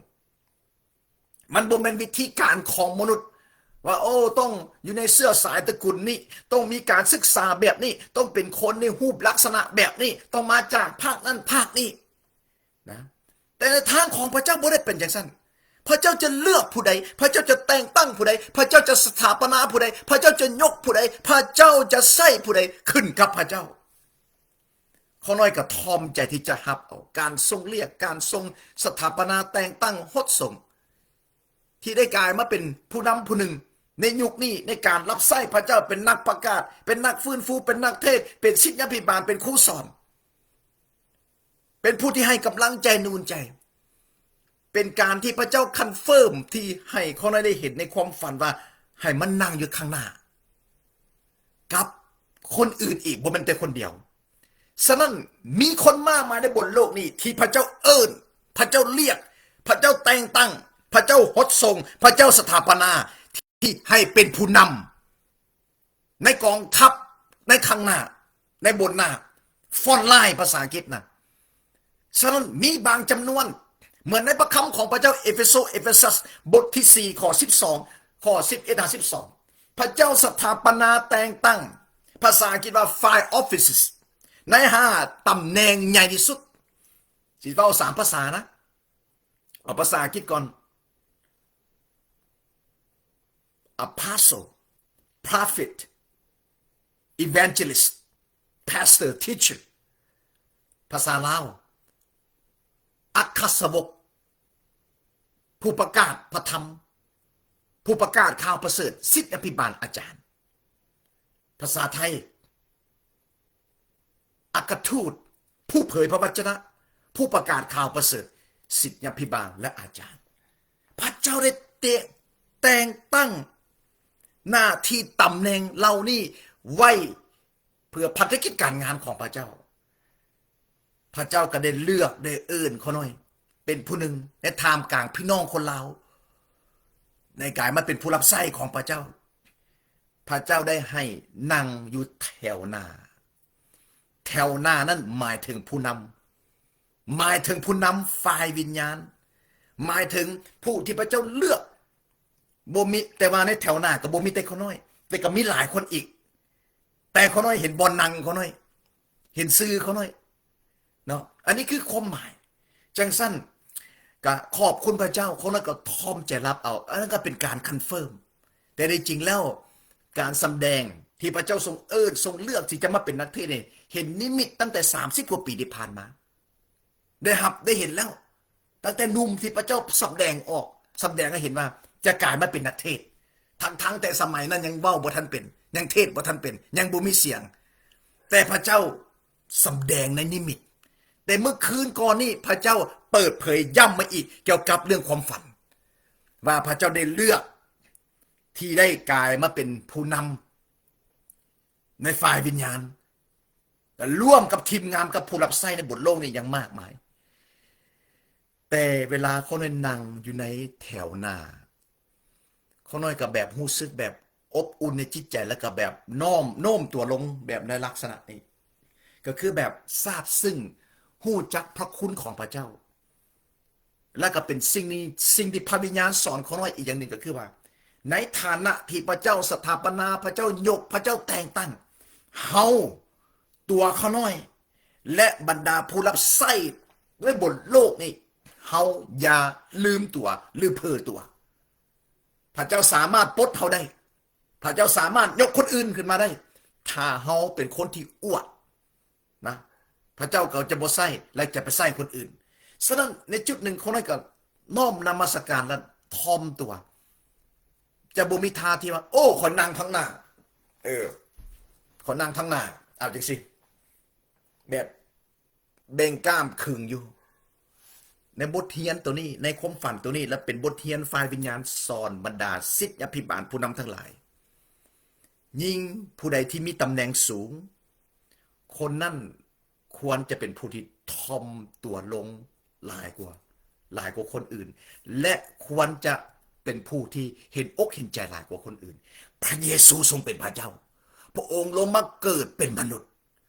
ມັນບໍ່ແມ່ນວິທີການຂອງມະນຸດວ່າ ໂອ້ ຕ້ອງຢູ່ໃນເຊື້ອສາຍຕະກຸນນີ້, ຕ້ອງມີການສຶກສາແບບນີ້, ຕ້ອງເປັນຄົນໃນຮູບລັກສະນະແບບນີ້, ຕ້ອງມາຈາກພາກນັ້ນພາກນີ້. ນະ ແຕ່ໃນທາງຂອງພະເຈົ້າບໍ່ໄດ້ເປັນຈັ່ງຊັ້ນ. ພະເຈົ້າຈະເລືອກຜູ້ໃດ, ພະເຈົ້າຈະແຕ່ງຕັ້ງຜູ້ໃດ, ພະເຈົ້າຈະສະຖາປະນາຜູ້ໃດ, ພະເຈົ້າຈະຍົກຜູ້ໃດ, ພະເຈົ້າຈະໃຊ້ຜູ້ໃດ ຂຶ້ນກັບພະເຈົ້າ. ຂ້ານ້ອຍກໍທອມໃຈທີ່ຈະຮັບເອົາການຊົງລຽກ, ການຊົງສະຖາປະນາ, ແຕ່ງຕັ້ງ, ຫົດສົງ ທີ່ໄດ້ກາຍມາເປັນຜູ້ນຳຜູ້ໜຶ່ງໃນຍຸກນີ້ ໃນການຮັບໃຊ້ພະເຈົ້າ, ເປັນນັກປະກາດ, ເປັນນັກຟື້ນຟູ, ເປັນນັກເທດ, ເປັນສິດຍາພິບານ, ເປັນຄູສອນ, ເປັນຜູ້ທີ່ໃຫ້ກຳລັງໃຈ, ໜູນໃຈ, ເປັນການທີ່ພະເຈົ້າຄອນເຟີມ ທີ່ໃຫ້ຂ້ານ້ອຍໄດ້ເຫັນໃນຄວາມຝັນວ່າ ໃຫ້ມານັ່ງຢູ່ຂ້າງໜ້າ ກັບຄົນອື່ນອີກ, ບໍ່ແມ່ນແຕ່ຄົນດຽວ. ສະນັ້ນ ມີຄົນມາກມາຍໃນບົນໂລກນີ້ ທີ່ພະເຈົ້າເອີ້ນ, ພະເຈົ້າລຽກ, ພະເຈົ້າແຕ່ງຕັ້ງ, ພະເຈົ້າຫົດສົງ, ພະເຈົ້າສະຖາປະນາ ທີ່ໃຫ້ເປັນຜູ້ນຳໃນກອງທັບ, ໃນຂ້າງໜ້າ, ໃນບົນໜ້າ, ຟອນລາຍ ພາສາອັງກິດນະ. ສະນັ້ນ ມີບາງຈຳນວນ ເໝືອນໃນພະຄຳຂອງພະເຈົ້າ ເອເຟໂຊ, ເອເຟຊັສ ບົດທີສີ່ ຂໍ້ສິບສອງ, ຂໍ້ສິບເອັດຫາສິບສອງ ພະເຈົ້າສະຖາປະນາແຕ່ງຕັ້ງ, ພາສາອັງກິດວ່າ five offices, ໃນຫ້າຕຳແໜ່ງໃຫຍ່ທີ່ສຸດ. ຊິເວົ້າສາມພາສານະ, ເອົາພາສາອັງກິດກ່ອນ. Apostle, Prophet, Evangelist, Pastor, Teacher. ພາສາລາວ, ອັກຄະສາວົກ, ຜູ້ປະກາດພະທຳ, ຜູ້ປະກາດຂ່າວປະເສີດ, ສິດຍາພິບານ, ອາຈານ. ພາສາໄທ, ອັກຄະທູດ, ຜູ້ເຜີຍພະວັດຈະນະ, ຜູ້ປະກາດຂ່າວປະເສີດ, ສິດຍາພິບານ ແລະ ອາຈານ. ພະເຈົ້າໄດ້ເຕະ ແຕ່ງຕັ້ງໜ້າທີ່ຕຳແໜ່ງເຫຼົ່ານີ້ໄວ້ ເພື່ອພັນທະກິດການງານຂອງພະເຈົ້າ. ພະເຈົ້າກໍໄດ້ເລືອກ, ໄດ້ເອີ້ນຂ້ານ້ອຍເປັນຜູ້ໜຶ່ງໃນທ່າມກາງພີ່ນ້ອງຄົນລາວ ໃນກາຍມາເປັນຜູ້ຮັບໃຊ້ຂອງພະເຈົ້າ. ພະເຈົ້າໄດ້ໃຫ້ນັ່ງຢູ່ແຖວໜ້າ. ແຖວໜ້ານັ້ນໝາຍເຖິງຜູ້ນຳ, ໝາຍເຖິງຜູ້ນຳຝ່າຍວິນຍານ, ໝາຍເຖິງຜູ້ທີ່ພະເຈົ້າເລືອກ. ບໍ່ມີ, ແຕ່ວ່າໃນແຖວໜ້າກໍບໍ່ມີແຕ່ຂ້ານ້ອຍ, ແຕ່ກໍມີຫຼາຍຄົນອີກ. ແຕ່ຂ້ານ້ອຍເຫັນບ່ອນນັ່ງຂ້ານ້ອຍ, ເຫັນຊື່ຂ້ານ້ອຍເນາະ. ອັນນີ້ຄືຄວາມໝາຍ. ຈັ່ງຊັ້ນ ກະຂອບຄຸນພະເຈົ້າ, ຄົນນັ້ນກໍຖ່ອມໃຈຮັບເອົາ. ອັນນັ້ນກໍເປັນການຄອນເຟີມ. ແຕ່ໃນຈິງແລ້ວ ການສຳແດງທີ່ພະເຈົ້າຊົງເອີ້ນ, ຊົງເລືອກທີ່ຈະມາເປັນນັກເທດນີ້ ເຫັນນິມິດຕັ້ງແຕ່ສາມສິບກວ່າປີທີ່ຜ່ານມາ. ໄດ້ຮັບ, ໄດ້ເຫັນແລ້ວ. ຕັ້ງແຕ່ໜຸ່ມທີ່ພະເຈົ້າສຳແດງອອກ, ສຳແດງໃຫ້ເຫັນວ່າຈະກາຍມາເປັນນັກເທດ. ທັງໆ ແຕ່ສະໄໝນັ້ນຍັງເວົ້າບໍ່ທັນເປັນ, ຍັງເທດບໍ່ທັນເປັນ, ຍັງບໍ່ມີສຽງ. ແຕ່ພະເຈົ້າ ສຳແດງໃນນິມິດ. ແຕ່ເມື່ອຄືນກ່ອນນີ້ ພະເຈົ້າເປີດເຜີຍຢ້ຳມາອີກກ່ຽວກັບເລື່ອງຄວາມຝັນ ວ່າພະເຈົ້າໄດ້ເລືອກທີ່ໄດ້ກາຍມາເປັນຜູ້ນຳໃນຝ່າຍວິນຍານ ແລະ ຮ່ວມກັບທີມງານ ກັບຜູ້ຮັບໃຊ້ໃນບົນໂລກນີ້ຢ່າງມາກມາຍ. ແຕ່ເວລາຄົນໄດ້ນັ່ງຢູ່ໃນແຖວໜ້າ ຂ້ານ້ອຍກໍແບບຮູ້ສຶກແບບອົບອຸ່ນໃນຈິດໃຈ ແລ້ວກໍແບບນ້ອມໂນ້ມຕົວລົງແບບໃນລັກສະນະນີ້ ກໍຄືແບບຊາບຊຶ້ງ ຮູ້ຈັກພະຄຸນຂອງພະເຈົ້າ. ແລ້ວກໍເປັນສິ່ງນີ້ ສິ່ງທີ່ພະວິນຍານສອນຂ້ານ້ອຍອີກຢ່າງໜຶ່ງ ກໍຄືວ່າ ໃນຖານະທີ່ພະເຈົ້າສະຖາປະນາ, ພະເຈົ້າຍົກ, ພະເຈົ້າແຕ່ງຕັ້ງ, ເຮົາ ຕົວຂ້ານ້ອຍ ແລະ ບັນດາຜູ້ຮັບໃຊ້ໃນບົນໂລກນີ້ ເຮົາຢ່າລືມຕົວ ຫຼື ເຜີຕົວ. ພະເຈົ້າສາມາດປົດເຮົາໄດ້. ພະເຈົ້າສາມາດຍົກຄົນອື່ນຂຶ້ນມາໄດ້ ຖ້າເຮົາເປັນຄົນທີ່ອວດນະ. ພະເຈົ້າກໍຈະບໍ່ໃຊ້ ແລະ ຈະໄປໃຊ້ຄົນອື່ນ. ສະນັ້ນ ໃນຈຸດໜຶ່ງ ຄົນນັ້ນກໍນ້ອມນະມັດສະການ ແລະ ຖ່ອມຕົວ. ຈະບໍ່ມີທ່າທີ່ວ່າ ໂອ້ ຂ້ອຍນັ່ງທາງໜ້າ, ເອີ ຂ້ອຍນັ່ງທາງໜ້າ, ເອົາຈັ່ງຊີ້ ແບບ ເບັ່ງກ້າມຂຶງຢູ່. ໃນບົດຮຽນໂຕນີ້ ໃນຄວາມຝັນໂຕນີ້ ແລະ ເປັນບົດຮຽນຝ່າຍວິນຍານສອນບັນດາສິດຍາພິບານຜູ້ນຳທັງຫຼາຍ, ຍິ່ງຜູ້ໃດທີ່ມີຕຳແໜ່ງສູງ, ຄົນນັ້ນຄວນຈະເປັນຜູ້ທີ່ຖ່ອມຕົວລົງຫຼາຍກວ່າ, ຫຼາຍກວ່າຄົນອື່ນ ແລະ ຄວນຈະເປັນຜູ້ທີ່ເຫັນອົກເຫັນໃຈຫຼາຍກວ່າຄົນອື່ນ. ພະເຢຊູຊົງເປັນພະເຈົ້າ. ພະອົງລົງມາເກີດເປັນມະນຸດ.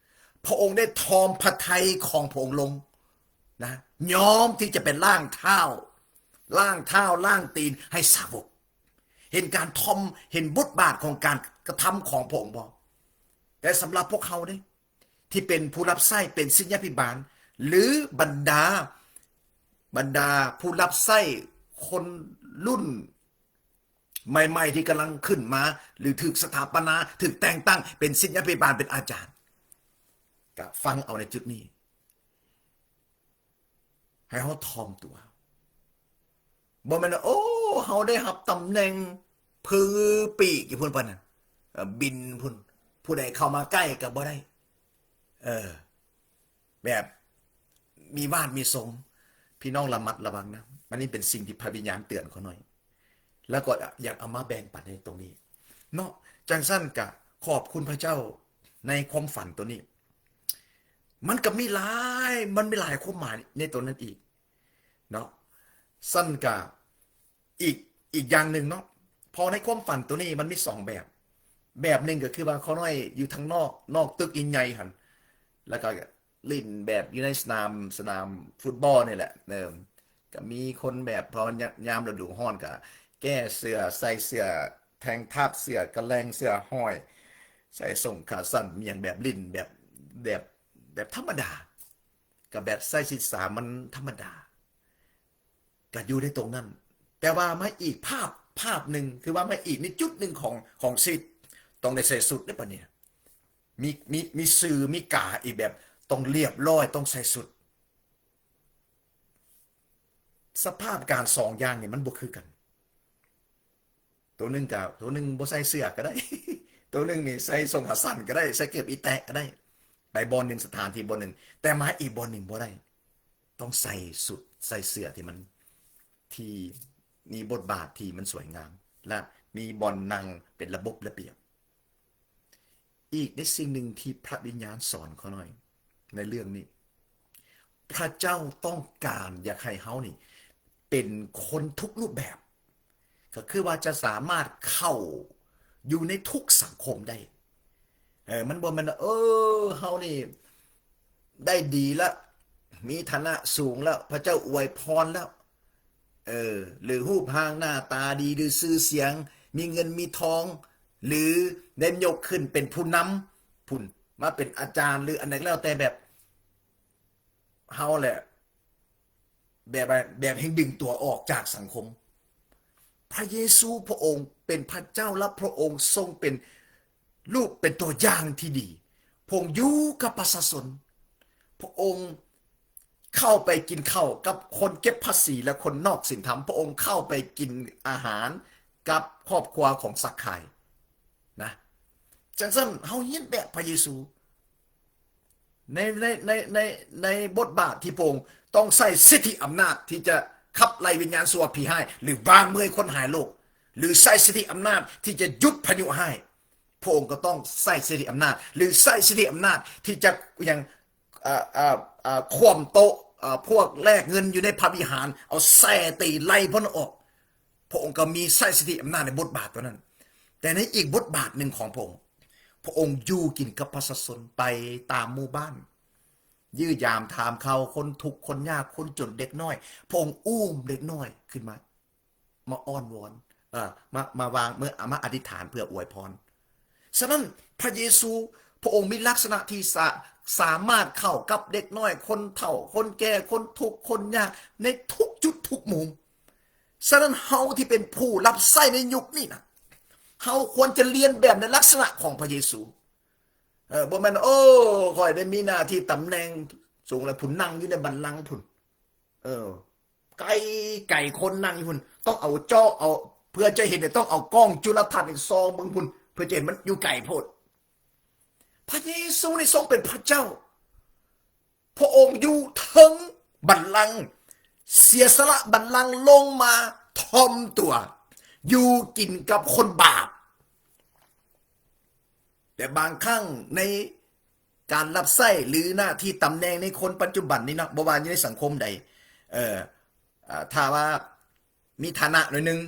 ພະອົງໄດ້ຖ່ອມພະໄທຂອງພະອົງລົງນະ, ຍອມທີ່ຈະໄປລ້າງເທົ້າ, ລ້າງເທົ້າ, ລ້າງຕີນໃຫ້ສາວົກ. ເຫັນການຖ່ອມ, ເຫັນບົດບາດຂອງການກະທຳຂອງພະອົງບໍ່? ແຕ່ສຳລັບພວກເຮົາເດ້ ທີ່ເປັນຜູ້ຮັບໃຊ້, ເປັນສິດຍາພິບານ ຫຼື ບັນດາ ບັນດາຜູ້ຮັບໃຊ້ຄົນລຸ້ນໃໝ່ໆ ທີ່ກຳລັງຂຶ້ນມາ ຫຼື ຖືກສະຖາປະນາ ຖືກແຕ່ງຕັ້ງເປັນສິດຍາພິບານ ເປັນອາຈານ ກະຟັງເອົາໃນຈຸດນີ້ ໃຫ້ເຮົາຖ່ອມຕົວ. ບໍ່ແມ່ນວ່າ ໂອ້ ເຮົາໄດ້ຮັບຕຳແໜ່ງເພີປີກຢູ່ພຸ້ນປານນັ້ນ ເອີ ບິນພຸ້ນ ຜູ້ໃດເຂົ້າມາໃກ້ກໍບໍ່ໄດ້ ເອີ ແບບມີວາດມີຊົງ. ພີ່ນ້ອງລະມັດລະວັງນຳ. ອັນນີ້ເປັນສິ່ງທີ່ພະວິນຍານເຕືອນຂ້ານ້ອຍ ແລ້ວກໍຢາກເອົາມາແບ່ງປັນໃນຕົງນີ້ເນາະ. ຈັ່ງຊັ້ນກະຂອບຄຸນພະເຈົ້າໃນຄວາມຝັນຕົວນີ້. ມັນກໍມີຫຼາຍ ມັນມີຫຼາຍຄວາມໝາຍໃນຕົວນັ້ນອີກເນາະ. ຊັ້ນກະ ອີກ ອີກຢ່າງໜຶ່ງເນາະ ເພາະໃນຄວາມຝັນຕົວນີ້ມັນມີສອງແບບ. ແບບໜຶ່ງກໍຄືວ່າຂ້ານ້ອຍຢູ່ທາງນອກ ນອກຕຶກໃຫຍ່ໆຫັ້ນ ແລ້ວກໍຫຼິ້ນແບບຢູ່ໃນສະໜາມ ສະໜາມຟຸດບອລນີ້ແຫຼະ ເອີ ກໍມີຄົນແບບ ພໍຍາມ ຍາມລະດູຮ້ອນກໍແກ້ເສື້ອ ໃສ່ເສື້ອແທງທັບ ເສື້ອກະແລັງ ເສື້ອຫ້ອຍ ໃສ່ສົ້ງຂາສັ້ນ ມີຫຍັງ ແບບຫຼິ້ນແບບ ແບບ ແບບທຳມະດາ ກໍແບບໃສ່ສິດສາມັນທຳມະດາ. ກໍຢູ່ໃນຕົງນັ້ນ ແຕ່ວ່າມາອີກພາບ ພາບໜຶ່ງ ຄືວ່າມາອີກໃນຈຸດໜຶ່ງຂອງ ຂອງຊີວິດ ຕ້ອງໄດ້ໃສ່ຊຸດເດ້ປານນີ້ ມີ ມີ ມີຊື່ ມີກາອີກແບບ ຕ້ອງລຽບລ້ອຍ ຕ້ອງໃສ່ຊຸດ. ສະພາບການສອງຢ່າງນີ້ມັນບໍ່ຄືກັນ. ໂຕໜຶ່ງກະ ໂຕໜຶ່ງບໍ່ໃສ່ເສື້ອກໍໄດ້ ໂຕໜຶ່ງນີ້ໃສ່ສົ້ງຂາສັ້ນກໍໄດ້ ໃສ່ເກີບອີແຕະກໍໄດ້ ໄປບ່ອນໜຶ່ງ ສະຖານທີ່ບ່ອນໜຶ່ງ ແຕ່ມາອີກບ່ອນໜຶ່ງບໍ່ໄດ້ ຕ້ອງໃສ່ຊຸດ ໃສ່ເສື້ອທີ່ມັນ ທີ່ມີບົດບາດທີ່ມັນສວຍງາມ ແລະ ມີບ່ອນນັ່ງເປັນລະບົບລະບຽບ. ອີກໃນສິ່ງໜຶ່ງທີ່ພະວິນຍານສອນຂ້ານ້ອຍໃນເລື່ອງນີ້ ພະເຈົ້າຕ້ອງການຢາກໃຫ້ເຮົານີ້ເປັນຄົນທຸກຮູບແບບ ກໍຄືວ່າຈະສາມາດເຂົ້າຢູ່ໃນທຸກສັງຄົມໄດ້. ເອີ ມັນບໍ່ແມ່ນວ່າ ເອີ ເຮົານີ້ໄດ້ດີລະ ມີຖານະສູງລະ ພະເຈົ້າອວຍພອນລະ ເອີ ຫຼື ຮູບຮ່າງໜ້າຕາດີ ຫຼື ຊື່ສຽງ ມີເງິນມີທອງ ຫຼື ໄດ້ຍົກຂຶ້ນເປັນຜູ້ນຳພຸ້ນ ມາເປັນອາຈານ ຫຼື ອັນໃດກໍແລ້ວແຕ່ ແບບເຮົາແຫຼະ ແບບວ່າ ແບບແຮ່ງດຶງຕົວອອກຈາກສັງຄົມ. ພະເຢຊູພະອົງເປັນພະເຈົ້າ ແລະ ພະອົງຊົງເປັນ ລູກເປັນຕົວຢ່າງທີ່ດີ. ພະອົງຢູ່ກັບປະຊາຊົນ. ພະອົງເຂົ້າໄປກິນເຂົ້າກັບຄົນເກັບພາສີ ແລະ ຄົນນອກສິນທຳ. ພະອົງເຂົ້າໄປກິນອາຫານກັບຄອບຄົວຂອງຊັກຄາຍນະ. ຈັ່ງຊັ້ນ ເຮົາຮຽນແບບພະເຢຊູ ໃນ ໃນ ໃນ ໃນ ໃນບົດບາດທີ່ພະອົງຕ້ອງໃຊ້ສິດທິອຳນາດທີ່ຈະຂັບໄລ່ວິນຍານຊົ່ວຜີຮ້າຍ ຫຼື ວາງເມືອຍຄົນຮ້າຍໂລກ ຫຼື ໃຊ້ສິດທິອຳນາດທີ່ຈະຢຸດພາຍຸຮ້າຍ. ພະອົງກໍຕ້ອງໃຊ້ສິດທິອຳນາດ ຫຼື ໃຊ້ສິດທິອຳນາດທີ່ຈະຫຍັງ ເອີ ເອີ ເອີ ຂວ້ຳໂຕະ ເອີ ພວກແລກເງິນຢູ່ໃນພະວິຫານ ເອົາແສ້ຕີໄລ່ເພິ່ນອອກ. ພະອົງກໍມີໃຊ້ສິດທິອຳນາດໃນບົດບາດຕົວນັ້ນ. ແຕ່ໃນອີກບົດບາດໜຶ່ງຂອງພະອົງ, ພະອົງຢູ່ກິນກັບປະຊາຊົນ, ໄປຕາມໝູ່ບ້ານ, ຢ້ຽມຢາມຖາມຂ່າວຄົນທຸກຄົນຍາກ, ຄົນຈົນ, ເດັກນ້ອຍ. ພະອົງອຸ້ມເດັກນ້ອຍຂຶ້ນມາ ມາອ້ອນວອນ ເອີ ມາ ມາວາງ ເມື່ອ ມາອະທິຖານເພື່ອອວຍພອນ. ສະນັ້ນ ພະເຢຊູ ພະອົງມີລັກສະນະທີ່ສາ ສາມາດເຂົ້າກັບເດັກນ້ອຍ, ຄົນເຖົ້າ, ຄົນແກ່, ຄົນທຸກ, ຄົນຍາກ ໃນທຸກຈຸດທຸກມຸມ. ສະນັ້ນ ເຮົາທີ່ເປັນຜູ້ຮັບໃຊ້ໃນຍຸກນີ້ນະ, ເຮົາຄວນຈະລຽນແບບໃນລັກສະນະຂອງພະເຢຊູ. ເອີ ບໍ່ແມ່ນ ໂອ້ ຂ້ອຍໄດ້ມີໜ້າທີ່ຕຳແໜ່ງສູງແລ້ວ ຜູ້ນັ່ງຢູ່ໃນບັນລັງພຸ້ນ. ເອີ ໄກ ໄກຄົນນັ່ງຢູ່ພຸ້ນ ຕ້ອງເອົາເຈາະເອົາ ເພື່ອຈະເຫັນ ຕ້ອງເອົາກ້ອງຈຸລະທັດນີ້ສ່ອງເບິ່ງພຸ້ນ ເພື່ອຈະເຫັນ ມັນຢູ່ໄກໂພດ. ພະເຢຊູນີ້ຊົງເປັນພະເຈົ້າ, ພະອົງຢູ່ເທິງບັນລັງ, ເສຍສະຫຼະບັນລັງລົງມາຖ່ອມຕົວ ຢູ່ກິນກັບຄົນບາບ. ແຕ່ບາງຄັ້ງໃນການຮັບໃຊ້ ຫຼື ໜ້າທີ່ຕຳແໜ່ງໃນຄົນປັດຈຸບັນນີ້ເນາະ ບໍ່ວ່າຢູ່ໃນສັງຄົມໃດ ເອີ ອາ ຖ້າວ່າມີຖານະໜ້ອຍໜຶ່ງ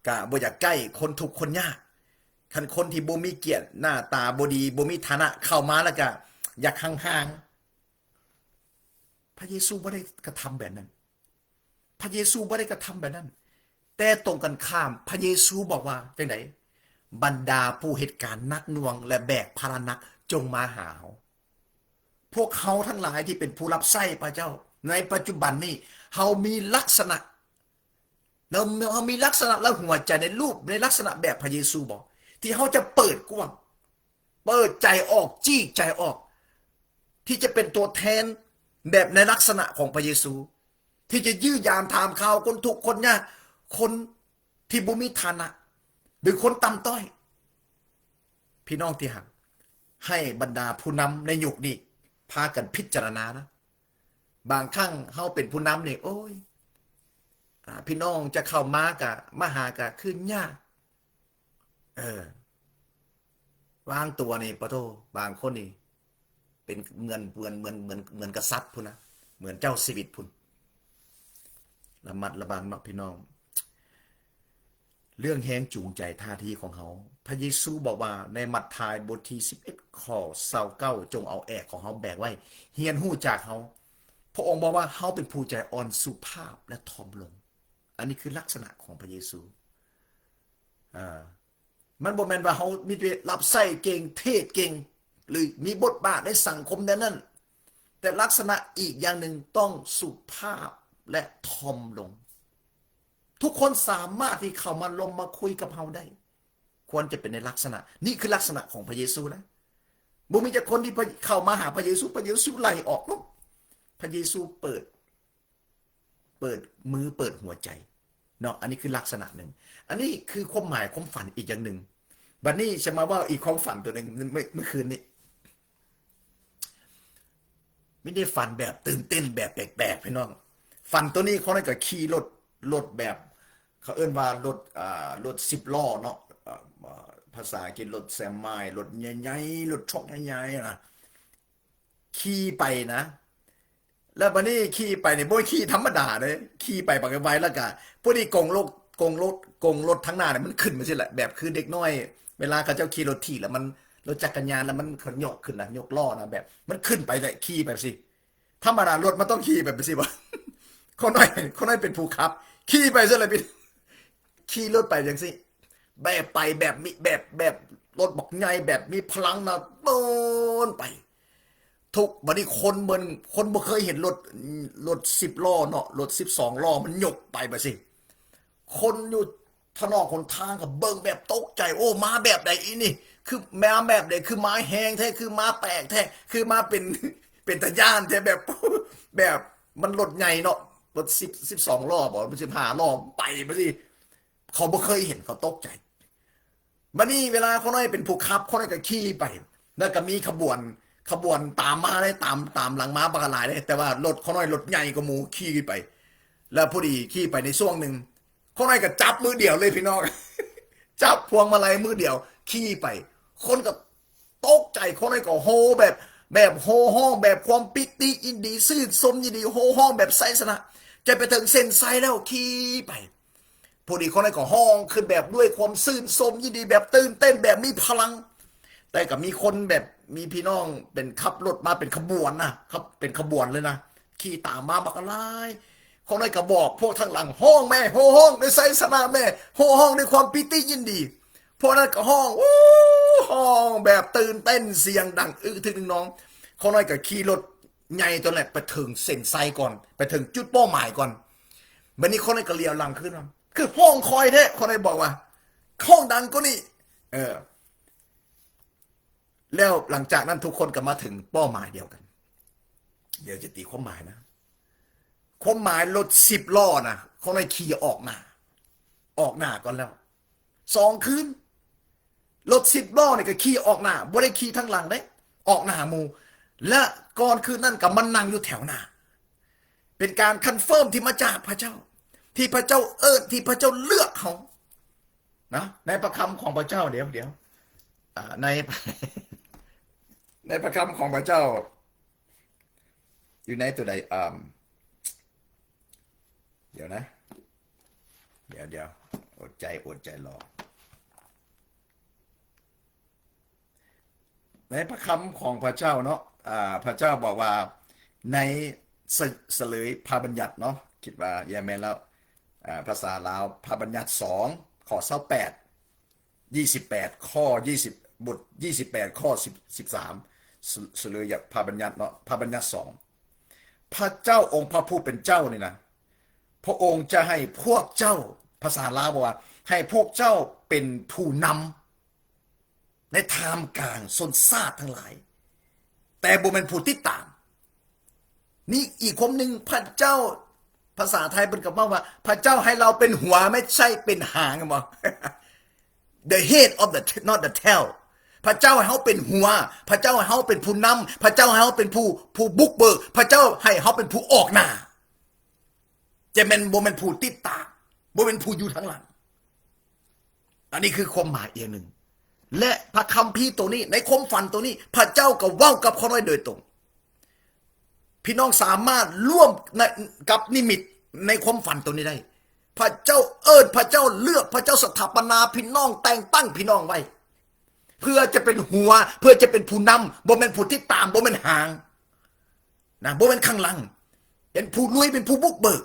ກະບໍ່ຢາກໃກ້ຄົນທຸກຄົນຍາກ. ຄັນຄົນທີ່ບໍ່ມີກຽດ ໜ້າຕາບໍ່ດີ ບໍ່ມີຖານະ ເຂົ້າມາແລ້ວກະຢາກຫ່າງໆ. ພະເຢຊູບໍ່ໄດ້ກະທຳແບບນັ້ນ. ພະເຢຊູບໍ່ໄດ້ກະທຳແບບນັ້ນ, ແຕ່ຕົງກັນຂ້າມ, ພະເຢຊູບອກວ່າຈັ່ງໃດ? ບັນດາຜູ້ເຮັດການໜັກໜ່ວງ ແລະ ແບກພາລະໜັກ ຈົ່ງມາຫາເຮົາ. ພວກເຮົາທັງຫຼາຍທີ່ເປັນຜູ້ຮັບໃຊ້ພະເຈົ້າ, ໃນປັດຈຸບັນນີ້ ເຮົາມີລັກສະນະ ເຮົາ ເຮົາມີລັກສະນະ ແລະ ຫົວໃຈໃນຮູບ ໃນລັກສະນະແບບພະເຢຊູບໍ່? ທີ່ເຮົາຈະເປີດກວ້າງ ເປີດໃຈອອກ ຈີກໃຈອອກ ທີ່ຈະເປັນຕົວແທນແບບໃນລັກສະນະຂອງພະເຢຊູ ທີ່ຈະຢ້ຽມຢາມຖາມຂ່າວຄົນທຸກຄົນຍາກ ຄົນທີ່ບໍ່ມີຖານະ ຫຼື ຄົນຕ່ຳຕ້ອຍ. ພີ່ນ້ອງທີ່ຮັກ, ໃຫ້ບັນດາຜູ້ນຳໃນຍຸກນີ້ພາກັນພິຈາລະນານະ. ບາງຄັ້ງເຮົາເປັນຜູ້ນຳນີ້ ໂອ້ຍ ອາ ພີ່ນ້ອງຈະເຂົ້າມາກະ ມາຫາກະຄືຍາກ. ເອີ ວາງຕົວນີ້ ປະໂທ ບາງຄົນນີ້ເປັນເໝືອນ ເໝືອນ ເໝືອນ ເໝືອນ ເໝືອນກະສັດພຸ້ນນະ ເໝືອນເຈົ້າຊີວິດພຸ້ນ. ລະມັດລະວັງເນາະພີ່ນ້ອງ. ເລື່ອງແຮງຈູງໃຈທ່າທີຂອງເຮົາ, ພະເຢຊູບອກວ່າໃນມັດທາຍບົດທີສິບເອັດ ຂໍ້ຊາວເກົ້າ ຈົ່ງເອົາແອກຂອງເຮົາແບກໄວ້, ຮຽນຮູ້ຈາກເຮົາ. ພະອົງບອກວ່າເຮົາເປັນຜູ້ໃຈອ່ອນ, ສຸພາບ ແລະ ຖ່ອມລົງ. ອັນນີ້ຄືລັກສະນະຂອງພະເຢຊູ. ອາ ມັນບໍ່ແມ່ນວ່າເຮົາມີແຕ່ຮັບໃຊ້ເກັ່ງ, ເທດເກັ່ງ ຫຼື ມີບົດບາດໃນສັງຄົມແນວນັ້ນ, ແຕ່ລັກສະນະອີກຢ່າງໜຶ່ງຕ້ອງສຸພາບ ແລະ ຖ່ອມລົງ. ທຸກຄົນສາມາດທີ່ເຂົ້າມາລົມມາຄຸຍກັບເຮົາໄດ້. ຄວນຈະເປັນໃນລັກສະນະ, ນີ້ຄືລັກສະນະຂອງພະເຢຊູນະ. ບໍ່ມີຈັກຄົນທີ່ ເຂົ້າມາຫາພະເຢຊູ, ພະເຢຊູໄລ່ອອກ. ພະເຢຊູເປີດ ເປີດມື ເປີດຫົວໃຈເນາະ. ອັນນີ້ຄືລັກສະນະໜຶ່ງ. ອັນນີ້ຄືຄວາມໝາຍຄວາມຝັນອີກຢ່າງໜຶ່ງ. ບັດນີ້ຈະມາເວົ້າອີກຄວາມຝັນຕົວໜຶ່ງ ມື້ ມື້ຄືນນີ້. ມີໄດ້ຝັນແບບຕື່ນເຕັ້ນ ແບບແປກໆ ພີ່ນ້ອງ. ຝັນຕົວນີ້ ຂ້ອຍກໍຂີ່ລົດ ລົດແບບ ເຂົາເອີ້ນວ່າລົດ ອ່າ ລົດສິບລໍ້ເນາະ, ເອີ່ ພາສາອັງກິດລົດເຊມາຍ ລົດໃຫຍ່ໆ ລົດທຣັກໃຫຍ່ໆນະ. ຂີ່ໄປນະ ແລ້ວບັດນີ້ຂີ່ໄປນີ້ບໍ່ໄດ້ຂີ່ທຳມະດາເດ້, ຂີ່ໄປບັກໄວໆ ແລ້ວກະພໍດີກົງລົດ ກົງລົດ ກົງລົດທາງໜ້ານີ້ມັນຂຶ້ນມາຊີ້ແຫຼະ, ແບບຄືເດັກນ້ອຍເວລາເຂົາເຈົ້າຂີ່ລົດຖີບແລ້ວມັນ ລົດຈັກກະຍານແລ້ວມັນ ເຂົາຍົກຂຶ້ນນະ ຍົກລໍ້ນະ, ແບບມັນຂຶ້ນໄປແຫຼະ ຂີ່ໄປຊີ້. ທຳມະດາລົດມັນຕ້ອງຂີ່ໄປຈັ່ງຊີ້ບໍ່? ຂ້ານ້ອຍ ຂ້ານ້ອຍເປັນຜູ້ຂັບ ຂີ່ໄປຊັ້ນແຫຼະ ຂີ່ລົດໄປຈັ່ງຊີ້ ແບບໄປແບບມີ ແບບ ແບບລົດບັກໃຫຍ່ແບບມີພະລັງນະ ໂດນໄປ. ທຸກ ບັດນີ້ຄົນເບິ່ງ ຄົນບໍ່ເຄີຍເຫັນລົດ ລົດສິບລໍ້ເນາະ ລົດສິບສອງລໍ້ມັນຍົກໄປແບບຊີ້. ຄົນຢູ່ທະໜອກຫົນທາງກໍເບິ່ງແບບຕົກໃຈ ໂອ້ ມາແບບໃດອີນີ້ ຄືມາແບບໃດ ຄືມາແຮງແທ້ ຄືມາແປກແທ້ ຄືມາເປັນ ເປັນຕາຢ້ານແທ້ ແບບ ແບບມັນລົດໃຫຍ່ເນາະ ລົດສິບ ສິບສອງລໍ້ບໍ ສິບຫ້າລໍ້ໄປແບບຊີ້. ເຂົາບໍ່ເຄີຍເຫັນ ເຂົາຕົກໃຈ. ບັດນີ້ເວລາຂ້ານ້ອຍເປັນຜູ້ຂັບ ຂ້ານ້ອຍກໍຂີ່ໄປ ແລ້ວກໍມີຂະບວນ ຂະບວນຕາມມາເດ້ ຕາມ ຕາມຫຼັງມາບັກຫຼາຍເດ້ ແຕ່ວ່າລົດຂ້ານ້ອຍລົດໃຫຍ່ກວ່າໝູ່ຂີ່ໄປ. ແລ້ວພໍດີຂີ່ໄປໃນຊ່ວງໜຶ່ງ ຂ້ານ້ອຍກໍຈັບມືດຽວເລີຍພີ່ນ້ອງ ຈັບພວງມາໄລມືດຽວຂີ່ໄປ. ຄົນກໍຕົກໃຈ ຂ້ານ້ອຍກໍໂຮແບບ ແບບໂຮຮ້ອງແບບຄວາມປີຕິຍິນດີ ຊື່ນຊົມຍິນດີ ໂຮຮ້ອງແບບໄຊຊະນະ ຈະໄປເຖິງເສັ້ນໄຊແລ້ວ ຂີ່ໄປ. ພໍດີຄົນນັ້ນກໍຮ້ອງຂຶ້ນແບບດ້ວຍຄວາມຊື່ນຊົມຍິນດີ ແບບຕື່ນເຕັ້ນ ແບບມີພະລັງ. ແຕ່ກໍມີຄົນແບບ ມີພີ່ນ້ອງເປັນຂັບລົດມາເປັນຂະບວນນະ ຂັບເປັນຂະບວນເລີຍນະ ຂີ່ຕາມມາບັກຫຼາຍ. ຄົນນັ້ນກໍບອກພວກທາງຫຼັງ ຮ້ອງແມ່ ໂຮຮ້ອງດ້ວຍໄຊຊະນະແມ່ ໂຮຮ້ອງດ້ວຍຄວາມປີຕິຍິນດີ. ພວກນັ້ນກໍຮ້ອງ ໂອ້ ຮ້ອງແບບຕື່ນເຕັ້ນ ສຽງດັງອຶດຶດໜຶ່ງໜອງ. ຄົນນັ້ນກໍຂີ່ລົດໃຫຍ່ຕົວນັ້ນແຫຼະ ໄປເຖິງເສັ້ນໄຊກ່ອນ ໄປເຖິງຈຸດເປົ້າໝາຍກ່ອນ. ບັດນີ້ຄົນນັ້ນກໍຫຼຽວຫຼັງຄືນມາ ຄືຮ້ອງຄ່ອຍແທ້ ຄົນນັ້ນບອກວ່າ ຮ້ອງດັງກວ່ານີ້ ເອີ ແລ້ວຫຼັງຈາກນັ້ນທຸກຄົນກໍມາເຖິງເປົ້າໝາຍດຽວກັນ. ດຽວຈະຕີຄວາມໝາຍນະ ຄວາມໝາຍລົດສິບລໍ້ນະ ຄົນນັ້ນຂີ່ອອກໜ້າ ອອກໜ້າກ່ອນແລ້ວ ສອງຄືນ ລົດສິບລໍ້ນີ້ກໍຂີ່ອອກໜ້າ ບໍ່ໄດ້ຂີ່ທາງຫຼັງເດ້ ອອກໜ້າໝູ່ ແລະ ກ່ອນຄືນນັ້ນກໍມານັ່ງຢູ່ແຖວໜ້າ. ເປັນການຄອນເຟີມທີ່ມາຈາກພະເຈົ້າ ທີ່ພະເຈົ້າເອີ້ນ ທີ່ພະເຈົ້າເລືອກເຮົານະ. ໃນພະຄຳຂອງພະເຈົ້າ ດຽວ ດຽວ ອາ ໃນ ໃນພະຄຳຂອງພະເຈົ້າ ຢູ່ໃນຕົວໃດ? ອາ ດຽວນະ ດຽວ ດຽວ ອົດໃຈ ອົດໃຈລໍ. ໃນພະຄຳຂອງພະເຈົ້າເນາະ ອາ ພະເຈົ້າບອກວ່າ ໃນ ສະ ສະເຫຼີຍພະບັນຍັດເນາະ ຄິດວ່າຢ່າແມ່ນແລ້ວ ອາ ພາສາລາວ ພະບັນຍັດສອງ ຂໍ້ຊາວແປດ ຊາວແປດ ຂໍ້ ຊາວ ບົດຊາວແປດ ຂໍ້ສິບ ສິບສາມ ສະ ສະເຫຼີຍພະບັນຍັດເນາະ ພະບັນຍັດສອງ ພະເຈົ້າອົງພະຜູ້ເປັນເຈົ້ານີ້ນະ ພະອົງຈະໃຫ້ພວກເຈົ້າ ພາສາລາວບອກວ່າ ໃຫ້ພວກເຈົ້າເປັນຜູ້ນຳໃນທ່າມກາງຊົນຊາດທັງຫຼາຍ ແຕ່ບໍ່ແມ່ນຜູ້ຕິດຕາມ. ນີ້ອີກຄວາມໜຶ່ງ ພະເຈົ້າ ພາສາໄທເພິ່ນກໍເວົ້າວ່າ ພະເຈົ້າໃຫ້ເຮົາເປັນຫົວ ໄມ່ໃຊ່ເປັນຫາງ ແມ່ນບໍ່? The head of the, not the tail. ພະເຈົ້າໃຫ້ເຮົາເປັນຫົວ, ພະເຈົ້າໃຫ້ເຮົາເປັນຜູ້ນຳ, ພະເຈົ້າໃຫ້ເຮົາເປັນຜູ້, ຜູ້ບຸກເບີກ, ພະເຈົ້າໃຫ້ເຮົາເປັນຜູ້ອອກໜ້າ. ຈະແມ່ນ ບໍ່ແມ່ນຜູ້ຕິດຕາມ, ບໍ່ແມ່ນຜູ້ຢູ່ທາງຫຼັງ. ອັນນີ້ຄືຄວາມໝາຍຢ່າງໜຶ່ງ. ແລະ ພະຄຳພີໂຕນີ້, ໃນຄວາມຝັນໂຕນີ້, ພະເຈົ້າກໍເວົ້າກັບຂ້ານ້ອຍໂດຍຕົງ. ພີ່ນ້ອງສາມາດຮ່ວມໃນ ກັບນິມິດໃນຄວາມຝັນໂຕນີ້ໄດ້. ພະເຈົ້າເອີ້ນ, ພະເຈົ້າເລືອກ, ພະເຈົ້າສະຖາປະນາພີ່ນ້ອງ, ແຕ່ງຕັ້ງພີ່ນ້ອງໄວ້ ເພື່ອຈະເປັນຫົວ, ເພື່ອຈະເປັນຜູ້ນຳ, ບໍ່ແມ່ນຜູ້ຕິດຕາມ, ບໍ່ແມ່ນຫາງນະ, ບໍ່ແມ່ນຂ້າງຫຼັງ, ເປັນຜູ້ລຸຍ, ເປັນຜູ້ບຸກເບີກ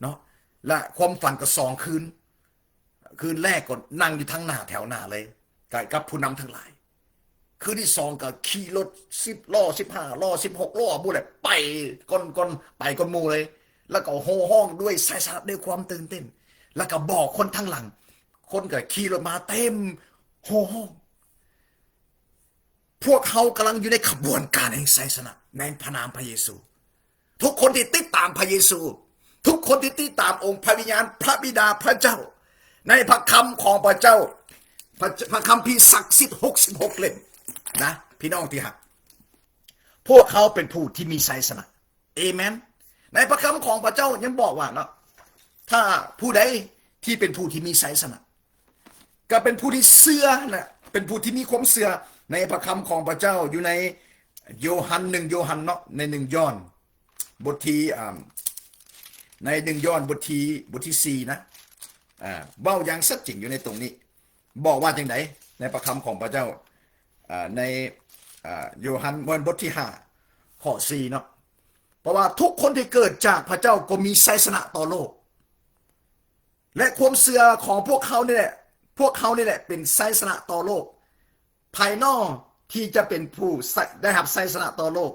ເນາະ. ແລະ ຄວາມຝັນກໍສອງຄືນ. ຄືນແລກກໍນັ່ງຢູ່ທາງໜ້າແຖວໜ້າເລີຍ ໃກ້ກັບຜູ້ນຳທັງຫຼາຍ. ຄືນທີສອງກໍຂີ່ລົດສິບລໍ້ ສິບຫ້າລໍ້ ສິບຫົກລໍ້ ບໍ່ແຫຼະ ໄປກ່ອນ ກ່ອນ ໄປກ່ອນໝູ່ເລີຍ ແລ້ວກໍໂຫ່ຮ້ອງດ້ວຍໄຊຊະນະ ດ້ວຍຄວາມຕື່ນເຕັ້ນ ແລ້ວກໍບອກຄົນທາງຫຼັງ ຄົນກໍຂີ່ລົດມາເຕັມໂຫ່ຮ້ອງ. ພວກເຮົາກຳລັງຢູ່ໃນຂະບວນການແຫ່ງໄຊຊະນະໃນພະນາມພະເຢຊູ. ທຸກຄົນທີ່ຕິດຕາມພະເຢຊູ, ທຸກຄົນທີ່ຕິດຕາມອົງພະວິນຍານ, ພະບິດາ, ພະເຈົ້າ, ໃນພະຄຳຂອງພະເຈົ້າ, ພະ, ພະຄຳພີສັກສິດຫົກສິບຫົກເຫຼັ້ມນະ ພີ່ນ້ອງທີ່ຮັກ, ພວກເຮົາເປັນຜູ້ທີ່ມີໄຊຊະນະ. ເອເມນ. ໃນພະຄຳຂອງພະເຈົ້າຍັງບອກວ່າເນາະ, ຖ້າຜູ້ໃດທີ່ເປັນຜູ້ທີ່ມີໄຊຊະນະ ກໍເປັນຜູ້ທີ່ເຊື່ອນະ, ເປັນຜູ້ທີ່ມີຄວາມເຊື່ອໃນພະຄຳຂອງພະເຈົ້າ ຢູ່ໃນໂຢຮັນ ໜຶ່ງໂຢຮັນເນາະ, ໃນໜຶ່ງຢອນ ບົດທີ ອາ ໃນໜຶ່ງຢອນບົດທີ ບົດທີສີ່ນະ, ອາ ເວົ້າຢ່າງຊັດເຈນຢູ່ໃນຕົງນີ້. ບອກວ່າຈັ່ງໃດໃນພະຄຳຂອງພະເຈົ້າ? ອາ ໃນ ອາ ໂຢຮັນ ບົດທີຫ້າ ຂໍ້ສີ່ເນາະ, ເພາະວ່າທຸກຄົນທີ່ເກີດຈາກພະເຈົ້າກໍມີໄຊຊະນະຕໍ່ໂລກ. ແລະ ຄວາມເຊື່ອຂອງພວກເຮົານີ້ແຫຼະ, ພວກເຮົານີ້ແຫຼະເປັນໄຊຊະນະຕໍ່ໂລກ. ໃຜນໍທີ່ຈະເປັນຜູ້ໄຊ ໄດ້ຮັບໄຊຊະນະຕໍ່ໂລກ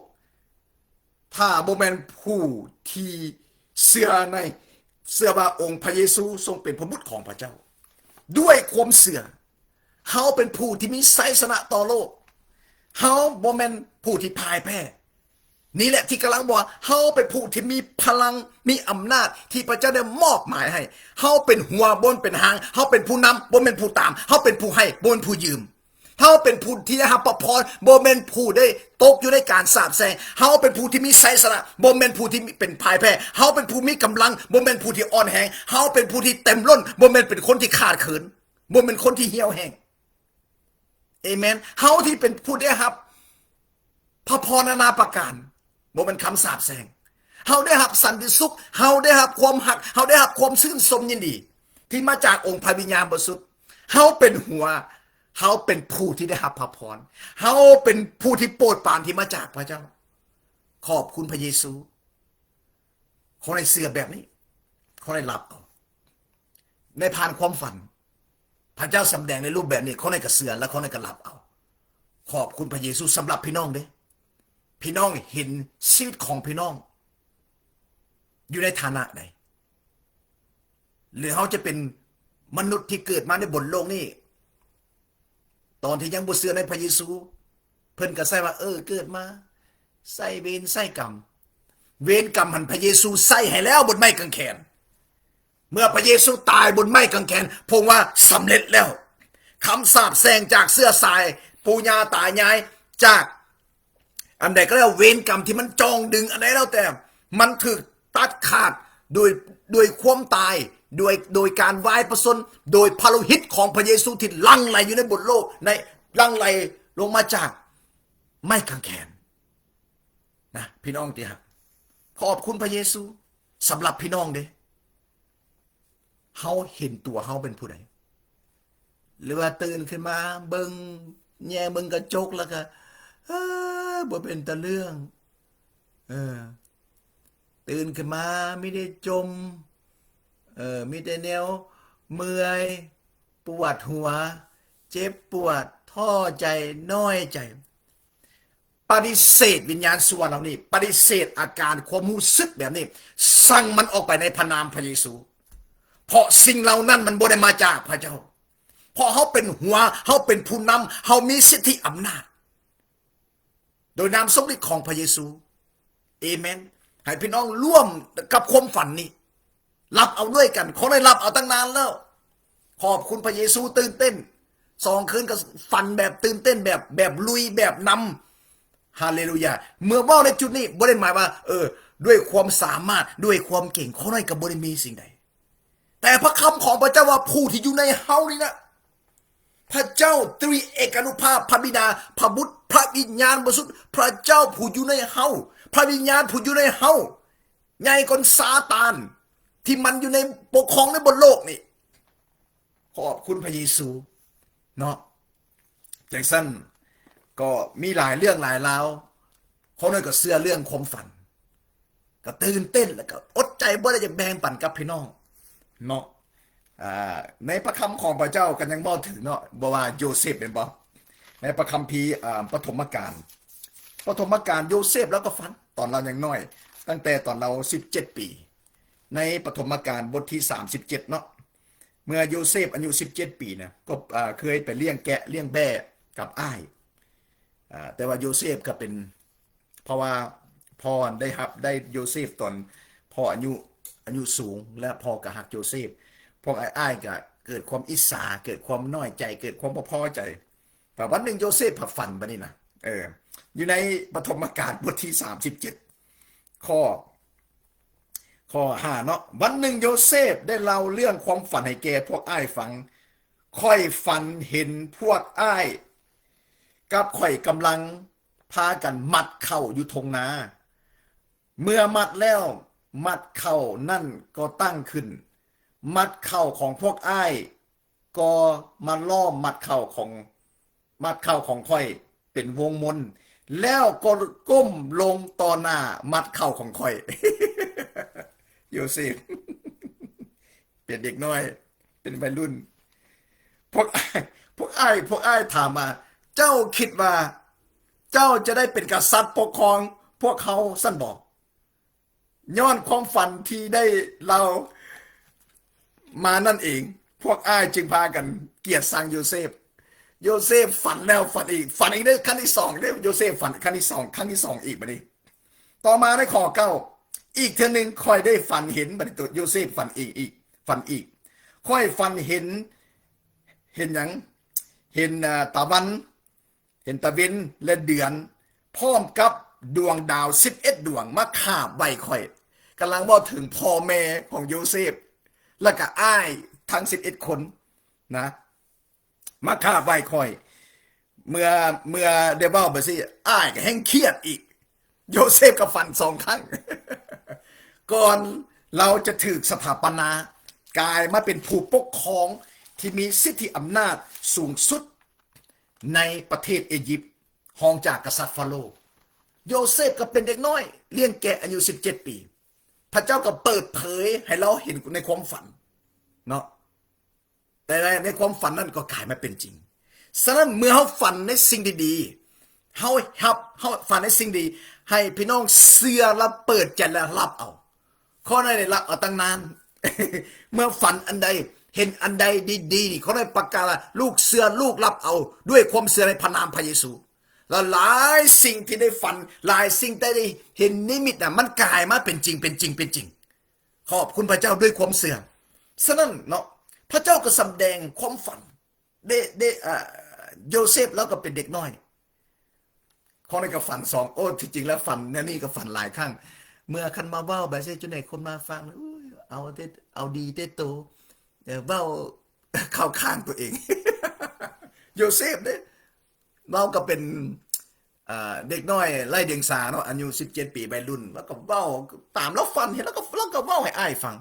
ຖ້າບໍ່ແມ່ນຜູ້ທີ່ເຊື່ອໃນ, ເຊື່ອວ່າອົງພະເຢຊູຊົງເປັນພະບຸດຂອງພະເຈົ້າ? ດ້ວຍຄວາມເຊື່ອ ເຮົາເປັນຜູ້ທີ່ມີໄຊຊະນະຕໍ່ໂລກ. ເຮົາບໍ່ແມ່ນຜູ້ທີ່ພ່າຍແພ້. ນີ້ແຫຼະທີ່ກຳລັງບອກວ່າ ເຮົາເປັນຜູ້ທີ່ມີພະລັງ, ມີອຳນາດທີ່ພະເຈົ້າໄດ້ມອບໝາຍໃຫ້. ເຮົາເປັນຫົວ, ບໍ່ແມ່ນເປັນຫາງ. ເຮົາເປັນຜູ້ນຳ, ບໍ່ແມ່ນຜູ້ຕາມ. ເຮົາເປັນຜູ້ໃຫ້, ບໍ່ແມ່ນຜູ້ຢືມ. ເຮົາເປັນຜູ້ທີ່ໄດ້ຮັບພະພອນ, ບໍ່ແມ່ນຜູ້ໄດ້ຕົກຢູ່ໃນການສາບແຊ່ງ. ເຮົາເປັນຜູ້ທີ່ມີໄຊຊະນະ, ບໍ່ແມ່ນຜູ້ທີ່ເປັນພ່າຍແພ້. ເຮົາເປັນຜູ້ມີກຳລັງ, ບໍ່ແມ່ນຜູ້ທີ່ອ່ອນແຮງ. ເຮົາເປັນຜູ້ທີ່ເຕັມລົ້ນ, ບໍ່ແມ່ນເປັນຄົນທີ່ຂາດເຂີນ, ບໍ່ແມ່ນຄົນທີ່ຫ່ຽວແຫ້ງ. ເອເມນ. ເຮົາທີ່ເປັນຜູ້ໄດ້ຮັບພະພອນນານາປະການ, ບໍ່ແມ່ນຄຳສາບແຊ່ງ. ເຮົາໄດ້ຮັບສັນຕິສຸກ, ເຮົາໄດ້ຮັບຄວາມຮັກ, ເຮົາໄດ້ຮັບຄວາມຊື່ນຊົມຍິນດີທີ່ມາຈາກອົງພະວິນຍານບໍລິສຸດ. ເຮົາເປັນຫົວ, ເຮົາເປັນຜູ້ທີ່ໄດ້ຮັບພະພອນ, ເຮົາເປັນຜູ້ທີ່ໂປດປານທີ່ມາຈາກພະເຈົ້າ. ຂອບຄຸນພະເຢຊູ. ຂໍໃຫ້ເຊື່ອແບບນີ້, ຂໍໃຫ້ຮັບເອົາ. ໃນຜ່ານຄວາມຝັນ ພະເຈົ້າສຳແດງໃນຮູບແບບນີ້, ຂໍໃຫ້ກະເຊື່ອ ແລະ ຂໍໃຫ້ກະຮັບເອົາ. ຂອບຄຸນພະເຢຊູສຳລັບພີ່ນ້ອງເດ້. ພີ່ນ້ອງເຫັນຊີວິດຂອງພີ່ນ້ອງຢູ່ໃນຖານະໃດ? ຫຼືເຮົາຈະເປັນມະນຸດທີ່ເກີດມາໃນບົນໂລກນີ້ ຕອນທີ່ຍັງບໍ່ເຊື່ອໃນພະເຢຊູ, ເພິ່ນກໍໃສ່ວ່າ ເອີ ເກີດມາໃສ່ເວນໃສ່ກຳ. ເວນກຳຫັ້ນພະເຢຊູໃສ່ໃຫ້ແລ້ວບົນໄມ້ກາງແຂນ. ເມື່ອພະເຢຊູຕາຍບົນໄມ້ກາງແຂນ, ພະອົງວ່າ ສຳເລັດແລ້ວ. ຄຳສາບແຊ່ງຈາກເຊື້ອສາຍປູ່ຍ່າຕາຍາຍ, ຈາກ ອັນໃດກໍແລ້ວ, ເວນກຳທີ່ມັນຈ່ອງດຶງອັນໃດແລ້ວແຕ່, ມັນຖືກຕັດຂາດໂດຍ, ໂດຍຄວາມຕາຍ, ໂດຍ, ໂດຍການວາຍພະຊົນ, ໂດຍພະໂລຫິດຂອງພະເຢຊູທີ່ຫຼັ່ງໄຫຼຢູ່ໃນບົນໂລກ, ໃນ, ຫຼັ່ງໄຫຼລົງມາຈາກໄມ້ກາງແຂນນະ, ພີ່ນ້ອງທີ່ຮັກ. ຂອບຄຸນພະເຢຊູສຳລັບພີ່ນ້ອງເດ້. ເຮົາເຫັນຕົວເຮົາເປັນຜູ້ໃດ? ຫຼືວ່າຕື່ນຂຶ້ນມາເບິ່ງ, ແຍງເບິ່ງກະຈົກແລ້ວກະ ເອີ ບໍ່ເປັນຕາເລື່ອງ. ເອີ ຕື່ນຂຶ້ນມາມີແຕ່ຈົ່ມ, ເອີ ມີແຕ່ແນວເມື່ອຍ, ປວດຫົວ, ເຈັບປວດ, ທໍ້ໃຈ, ນ້ອຍໃຈ. ປ ປະຕິເສດວິນຍານຊົ່ວເຫຼົ່ານີ້, ປະຕິເສດອາການຄວາມຮູ້ສຶກແບບນີ້, ສັ່ງມັນອອກໄປໃນພະນາມພະເຢຊູ. ເພາະສິ່ງເຫຼົ່ານັ້ນມັນບໍ່ໄດ້ມາຈາກພະເຈົ້າ. ເພາະເຮົາເປັນຫົວ, ເຮົາເປັນຜູ້ນຳ, ເຮົາມີສິດທິອຳນາດ ໂດຍນາມຊົງລິດຂອງພະເຢຊູ. ເອເມນ. ໃຫ້ພີ່ນ້ອງຮ່ວມກັບຄວາມຝັນນີ້ ຮັບເອົາດ້ວຍກັນ. ຂໍໄດ້ຮັບເອົາຕັ້ງນານແລ້ວ. ຂອບຄຸນພະເຢຊູ. ຕື່ນເຕັ້ນ. ສອງຄືນກໍຝັນແບບຕື່ນເຕັ້ນ, ແບບ, ແບບລຸຍ, ແບບນຳ. ຮາເລລູຢາ. ເມື່ອເວົ້າໃນຈຸດນີ້ ບໍ່ໄດ້ໝາຍວ່າ, ເອີ, ດ້ວຍຄວາມສາມາດ, ດ້ວຍຄວາມເກັ່ງ, ຂໍໜ້ອຍກໍບໍ່ໄດ້ມີສິ່ງໃດ. ແຕ່ພະຄຳຂອງພະເຈົ້າວ່າ ຜູ້ທີ່ຢູ່ໃນເຮົານີ້ນະ, ພະເຈົ້າ ຕຣີເອການຸພາບ, ພະບິດາ, ພະບຸດ, ພະວິນຍານບໍລິສຸດ, ພະເຈົ້າຜູ້ຢູ່ໃນເຮົາ, ພະວິນຍານຜູ້ຢູ່ໃນເຮົາ ໃຫຍ່ກວ່າຊາຕານ ທີ່ມັນຢູ່ໃນ ປົກຄອງໃນບົນໂລກນີ້. ຂອບຄຸນພະເຢຊູເນາະ. ຈັ່ງຊັ້ນກໍມີຫຼາຍເລື່ອງຫຼາຍລາວ, ຂອງໜ້ອຍກໍເຊື່ອເລື່ອງຄວາມຝັນ, ກໍຕື່ນເຕັ້ນ ແລ້ວກໍອົດໃຈບໍ່ໄດ້ຈະແບ່ງປັນກັບພີ່ນ້ອງເນາະ. ອ່າ ໃນພະຄຳຂອງພະເຈົ້າກໍຍັງເວົ້າເຖິງເນາະ, ບໍ່ວ່າໂຢເຊບແມ່ນບໍ່? ໃນພະຄຳພີ ອ່າ ປະຖົມມະການ, ປະຖົມມະການ ໂຢເຊບລາວກໍຝັນຕອນລາວຍັງນ້ອຍ, ຕັ້ງແຕ່ຕອນລາວສິບເຈັດປີ. ໃນປະຖົມມະການບົດທີສາມສິບເຈັດເນາະ, ເມື່ອໂຢເຊບອາຍຸສິບເຈັດປີນະ ກໍ ອ່າ ເຄີຍໄປລ້ຽງແກະລ້ຽງແບ້ກັບອ້າຍ. ອ່າ ແຕ່ວ່າໂຢເຊບກໍເປັນ ເພາະວ່າພໍ່ໄດ້ຮັບໄດ້ໂຢເຊບຕອນພໍ່ອາຍຸ ອາຍຸສູງ ແລະ ພໍ່ກໍຮັກໂຢເຊບ. ພວກອ້າຍໆກໍເກີດຄວາມອິດສາ, ເກີດຄວາມນ້ອຍໃຈ, ເກີດຄວາມບໍ່ພໍໃຈ. ແຕ່ວັນໜຶ່ງໂຢເຊບພັດຝັນບາດນີ້ນະ, ເອີ ຢູ່ໃນປະຖົມມະການບົດທີສາມສິບເຈັດ ຂໍ້ ຂໍ້ຫ້າເນາະ, ວັນໜຶ່ງໂຢເຊບໄດ້ເລົ່າເລື່ອງຄວາມຝັນໃຫ້ແກ່ພວກອ້າຍຟັງ. ຂ້ອຍຝັນເຫັນພວກອ້າຍກັບຂ້ອຍກຳລັງພາກັນມັດເຂົ້າຢູ່ທົ່ງນາ. ເມື່ອມັດແລ້ວ, ມັດເຂົ້ານັ້ນກໍຕັ້ງຂຶ້ນ. ມັດເຂົ້າຂອງພວກອ້າຍ ກໍມາລ້ອມມັດເຂົ້າຂອງ ມັດເຂົ້າຂອງຂ້ອຍເປັນວົງມົນ, ແລ້ວກໍກົ້ມລົງຕໍ່ໜ້າມັດເຂົ້າຂອງຂ້ອຍ. ໂຢເຊບເປັນເດັກນ້ອຍ, ເປັນໄວລຸ້ນ. ພວກອ້າຍ, ພວກອ້າຍ, ພວກອ້າຍຖາມວ່າ, ເຈົ້າຄິດວ່າເຈົ້າຈະໄດ້ເປັນກະສັດປົກຄອງພວກເຮົາຊັ້ນບໍ? ຍ້ອນຄວາມຝັນທີ່ໄດ້ເລົ່າມານັ້ນເອງ, ພວກອ້າຍຈຶ່ງພາກັນກຽດຊັງໂຢເຊບ. ໂຢເຊບຝັນແລ້ວຝັນອີກ, ຝັນອີກເດີ, ຄັ້ງທີສອງເດີ, ໂຢເຊບຝັນຄັ້ງທີສອງ, ຄັ້ງທີສອງອີກບາດນີ້. ຕໍ່ມາໃນຂໍ້ເກົ້າ, ອີກເທື່ອໜຶ່ງຂ້ອຍໄດ້ຝັນເຫັນ, ບາດນີ້ໂຕໂຢເຊບຝັນອີກ, ຝັນອີກ. ຂ້ອຍຝັນເຫັນ, ເຫັນຫຍັງ? ເຫັນ, ອາ, ຕາວັນ ເຫັນຕາເວັນ ແລະ ເດືອນ ພ້ອມກັບດວງດາວສິບເອັດດວງມາຄາບໄຫວ້ຂ້ອຍ. ກຳລັງເວົ້າເຖິງພໍ່ແມ່ຂອງໂຢເຊບ ແລະ ກະອ້າຍທັງສິບເອັດຄົນນະ ມາຄາບໄຫວ້ຂ້ອຍ. ເມື່ອ, ເມື່ອໄດ້ເວົ້າແບບຊີ້ ອ້າຍກະແຮ່ງຄຽດອີກ. ໂຢເຊບກໍຝັນສອງຄັ້ງ ກ່ອນລາວຈະຖືກສະຖາປະນາກາຍມາເປັນຜູ້ປົກຄອງທີ່ມີສິດທິອຳນາດສູງສຸດໃນປະເທດເອຢິບ ຮອງຈາກກະສັດຟາໂຣ. ໂຢເຊບກໍເປັນເດັກນ້ອຍລ້ຽງແກະອາຍຸສິບເຈັດປີ, ພະເຈົ້າກໍເປີດເຜີຍໃຫ້ລາວເຫັນໃນຄວາມຝັນເນາະ. ແຕ່ໃນຄວາມຝັນນັ້ນກໍກາຍມາເປັນຈິງ. ສະນັ້ນເມື່ອເຮົາຝັນໃນສິ່ງດີໆ, ເຮົາຮັບ, ເຮົາຝັນໃນສິ່ງດີ, ໃຫ້ພີ່ນ້ອງເຊື່ອແລະເປີດໃຈແລະຮັບເອົາ. ຂໍໃຫ້ໄດ້ຮັບເອົາຕັ້ງນານ. ເມື່ອຝັນອັນໃດ, ເຫັນອັນໃດດີໆ, ຂໍໃຫ້ປະກາດວ່າລູກເຊື່ອ, ລູກຮັບເອົາດ້ວຍຄວາມເຊື່ອໃນພະນາມພະເຢຊູ. ແລະຫຼາຍສິ່ງທີ່ໄດ້ຝັນ, ຫຼາຍສິ່ງທີ່ໄດ້ເຫັນນິມິດນະ, ມັນກາຍມາເປັນຈິງ, ເປັນຈິງ, ເປັນຈິງ. ຂອບຄຸນພະເຈົ້າດ້ວຍຄວາມເຊື່ອ. ສະນັ້ນເນາະ, ພະເຈົ້າກໍສຳແດງຄວາມຝັນ. ເດ, ເດ, ອາ, ໂຢເຊບລາວກໍເປັນເດັກນ້ອຍ. ຂອງໃນກໍຝັນສອງ, ໂອ້, ທີ່ຈິງແລ້ວຝັນແນວນີ້ກໍຝັນຫຼາຍຄັ້ງ. ເມື່ອຄັນມາເວົ້າແບບຊີ້ ຈົນໃຫ້ຄົນມາຟັງ, ອຸ້ຍ, ເອົາແຕ່, ເອົາດີແຕ່ໂຕ, ເອີ, ເວົ້າເຂົ້າຂ້າງຕົວເອງ. ໂຢເຊບເດ້. ລາວກໍເປັນ, ເອີ, ເດັກນ້ອຍໄຮ້ດຽງສາເນາະ, ອາຍຸສິບເຈັດປີ, ໄວລຸ້ນ, ລາວກໍເວົ້າຕາມລາວຝັນເຫັນ, ລາວກໍ, ລາວກໍເວົ້າໃຫ້ອ້າຍຟັງ.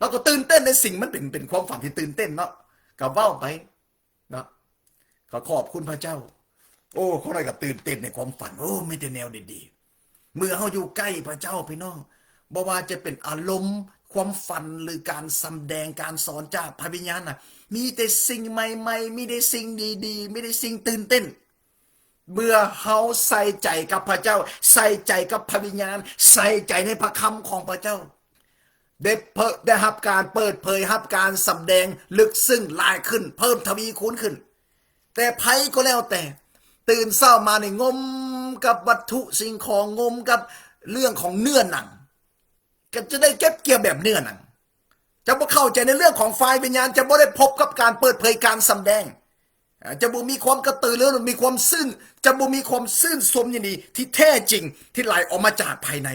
ລາວກໍຕື່ນເຕັ້ນໃນສິ່ງ, ມັນເປັນ, ເປັນຄວາມຝັນທີ່ຕື່ນເຕັ້ນເນາະ, ກໍເວົ້າໄປເນາະ. ກໍຂອບຄຸນພະເຈົ້າ. ໂອ້, ຂ້ອຍກໍຕື່ນເຕັ້ນໃນຄວາມຝັນ. ໂອ້, ມີແຕ່ແນວດີໆ. ເມື່ອເຮົາຢູ່ໃກ້ພະເຈົ້າ, ພີ່ນ້ອງ, ບໍ່ວ່າຈະເປັນອາລົມ, ຄວາມຝັນ ຫຼື ການສຳແດງ, ການສອນຈາກພະວິນຍານນະ, ມີແຕ່ສິ່ງໃໝ່ໆ, ມີແຕ່ສິ່ງດີໆ, ມີແຕ່ສິ່ງຕື່ນເຕັ້ນ. ເມື່ອເຮົາໃສ່ໃຈກັບພະເຈົ້າ, ໃສ່ໃຈກັບພະວິນຍານ, ໃສ່ໃຈໃນພະຄຳຂອງພະເຈົ້າ, ໄດ້ເປີດ, ໄດ້ຮັບການເປີດເຜີຍ, ຮັບການສຳແດງເລິກເຊິ່ງຫຼາຍຂຶ້ນ, ເພີ່ມທະວີຄູນຂຶ້ນ. ແຕ່ໃຜກໍແລ້ວແຕ່, ຕື່ນເຊົ້າມານີ້ງົມກັບວັດຖຸສິ່ງຂອງ, ງົມກັບເລື່ອງຂອງເນື້ອໜັງ, ກໍຈະໄດ້ເກັບກ່ຽວແບບເນື້ອໜັງ. ຈະບໍ່ເຂົ້າໃຈໃນເລື່ອງຂອງຝ່າຍວິນຍານ, ຈະບໍ່ໄດ້ພົບກັບການເປີດເຜີຍການສຳແດງ, ອາ, ຈະບໍ່ມີຄວາມກະຕືລືລົ້ນ, ມີຄວາມຊື່ນ, ຈະບໍ່ມີຄວາມຊື່ນຊົມຍິນດີທີ່ແທ້ຈິງທີ່ໄຫຼອອກມາຈາກພາຍໃນ.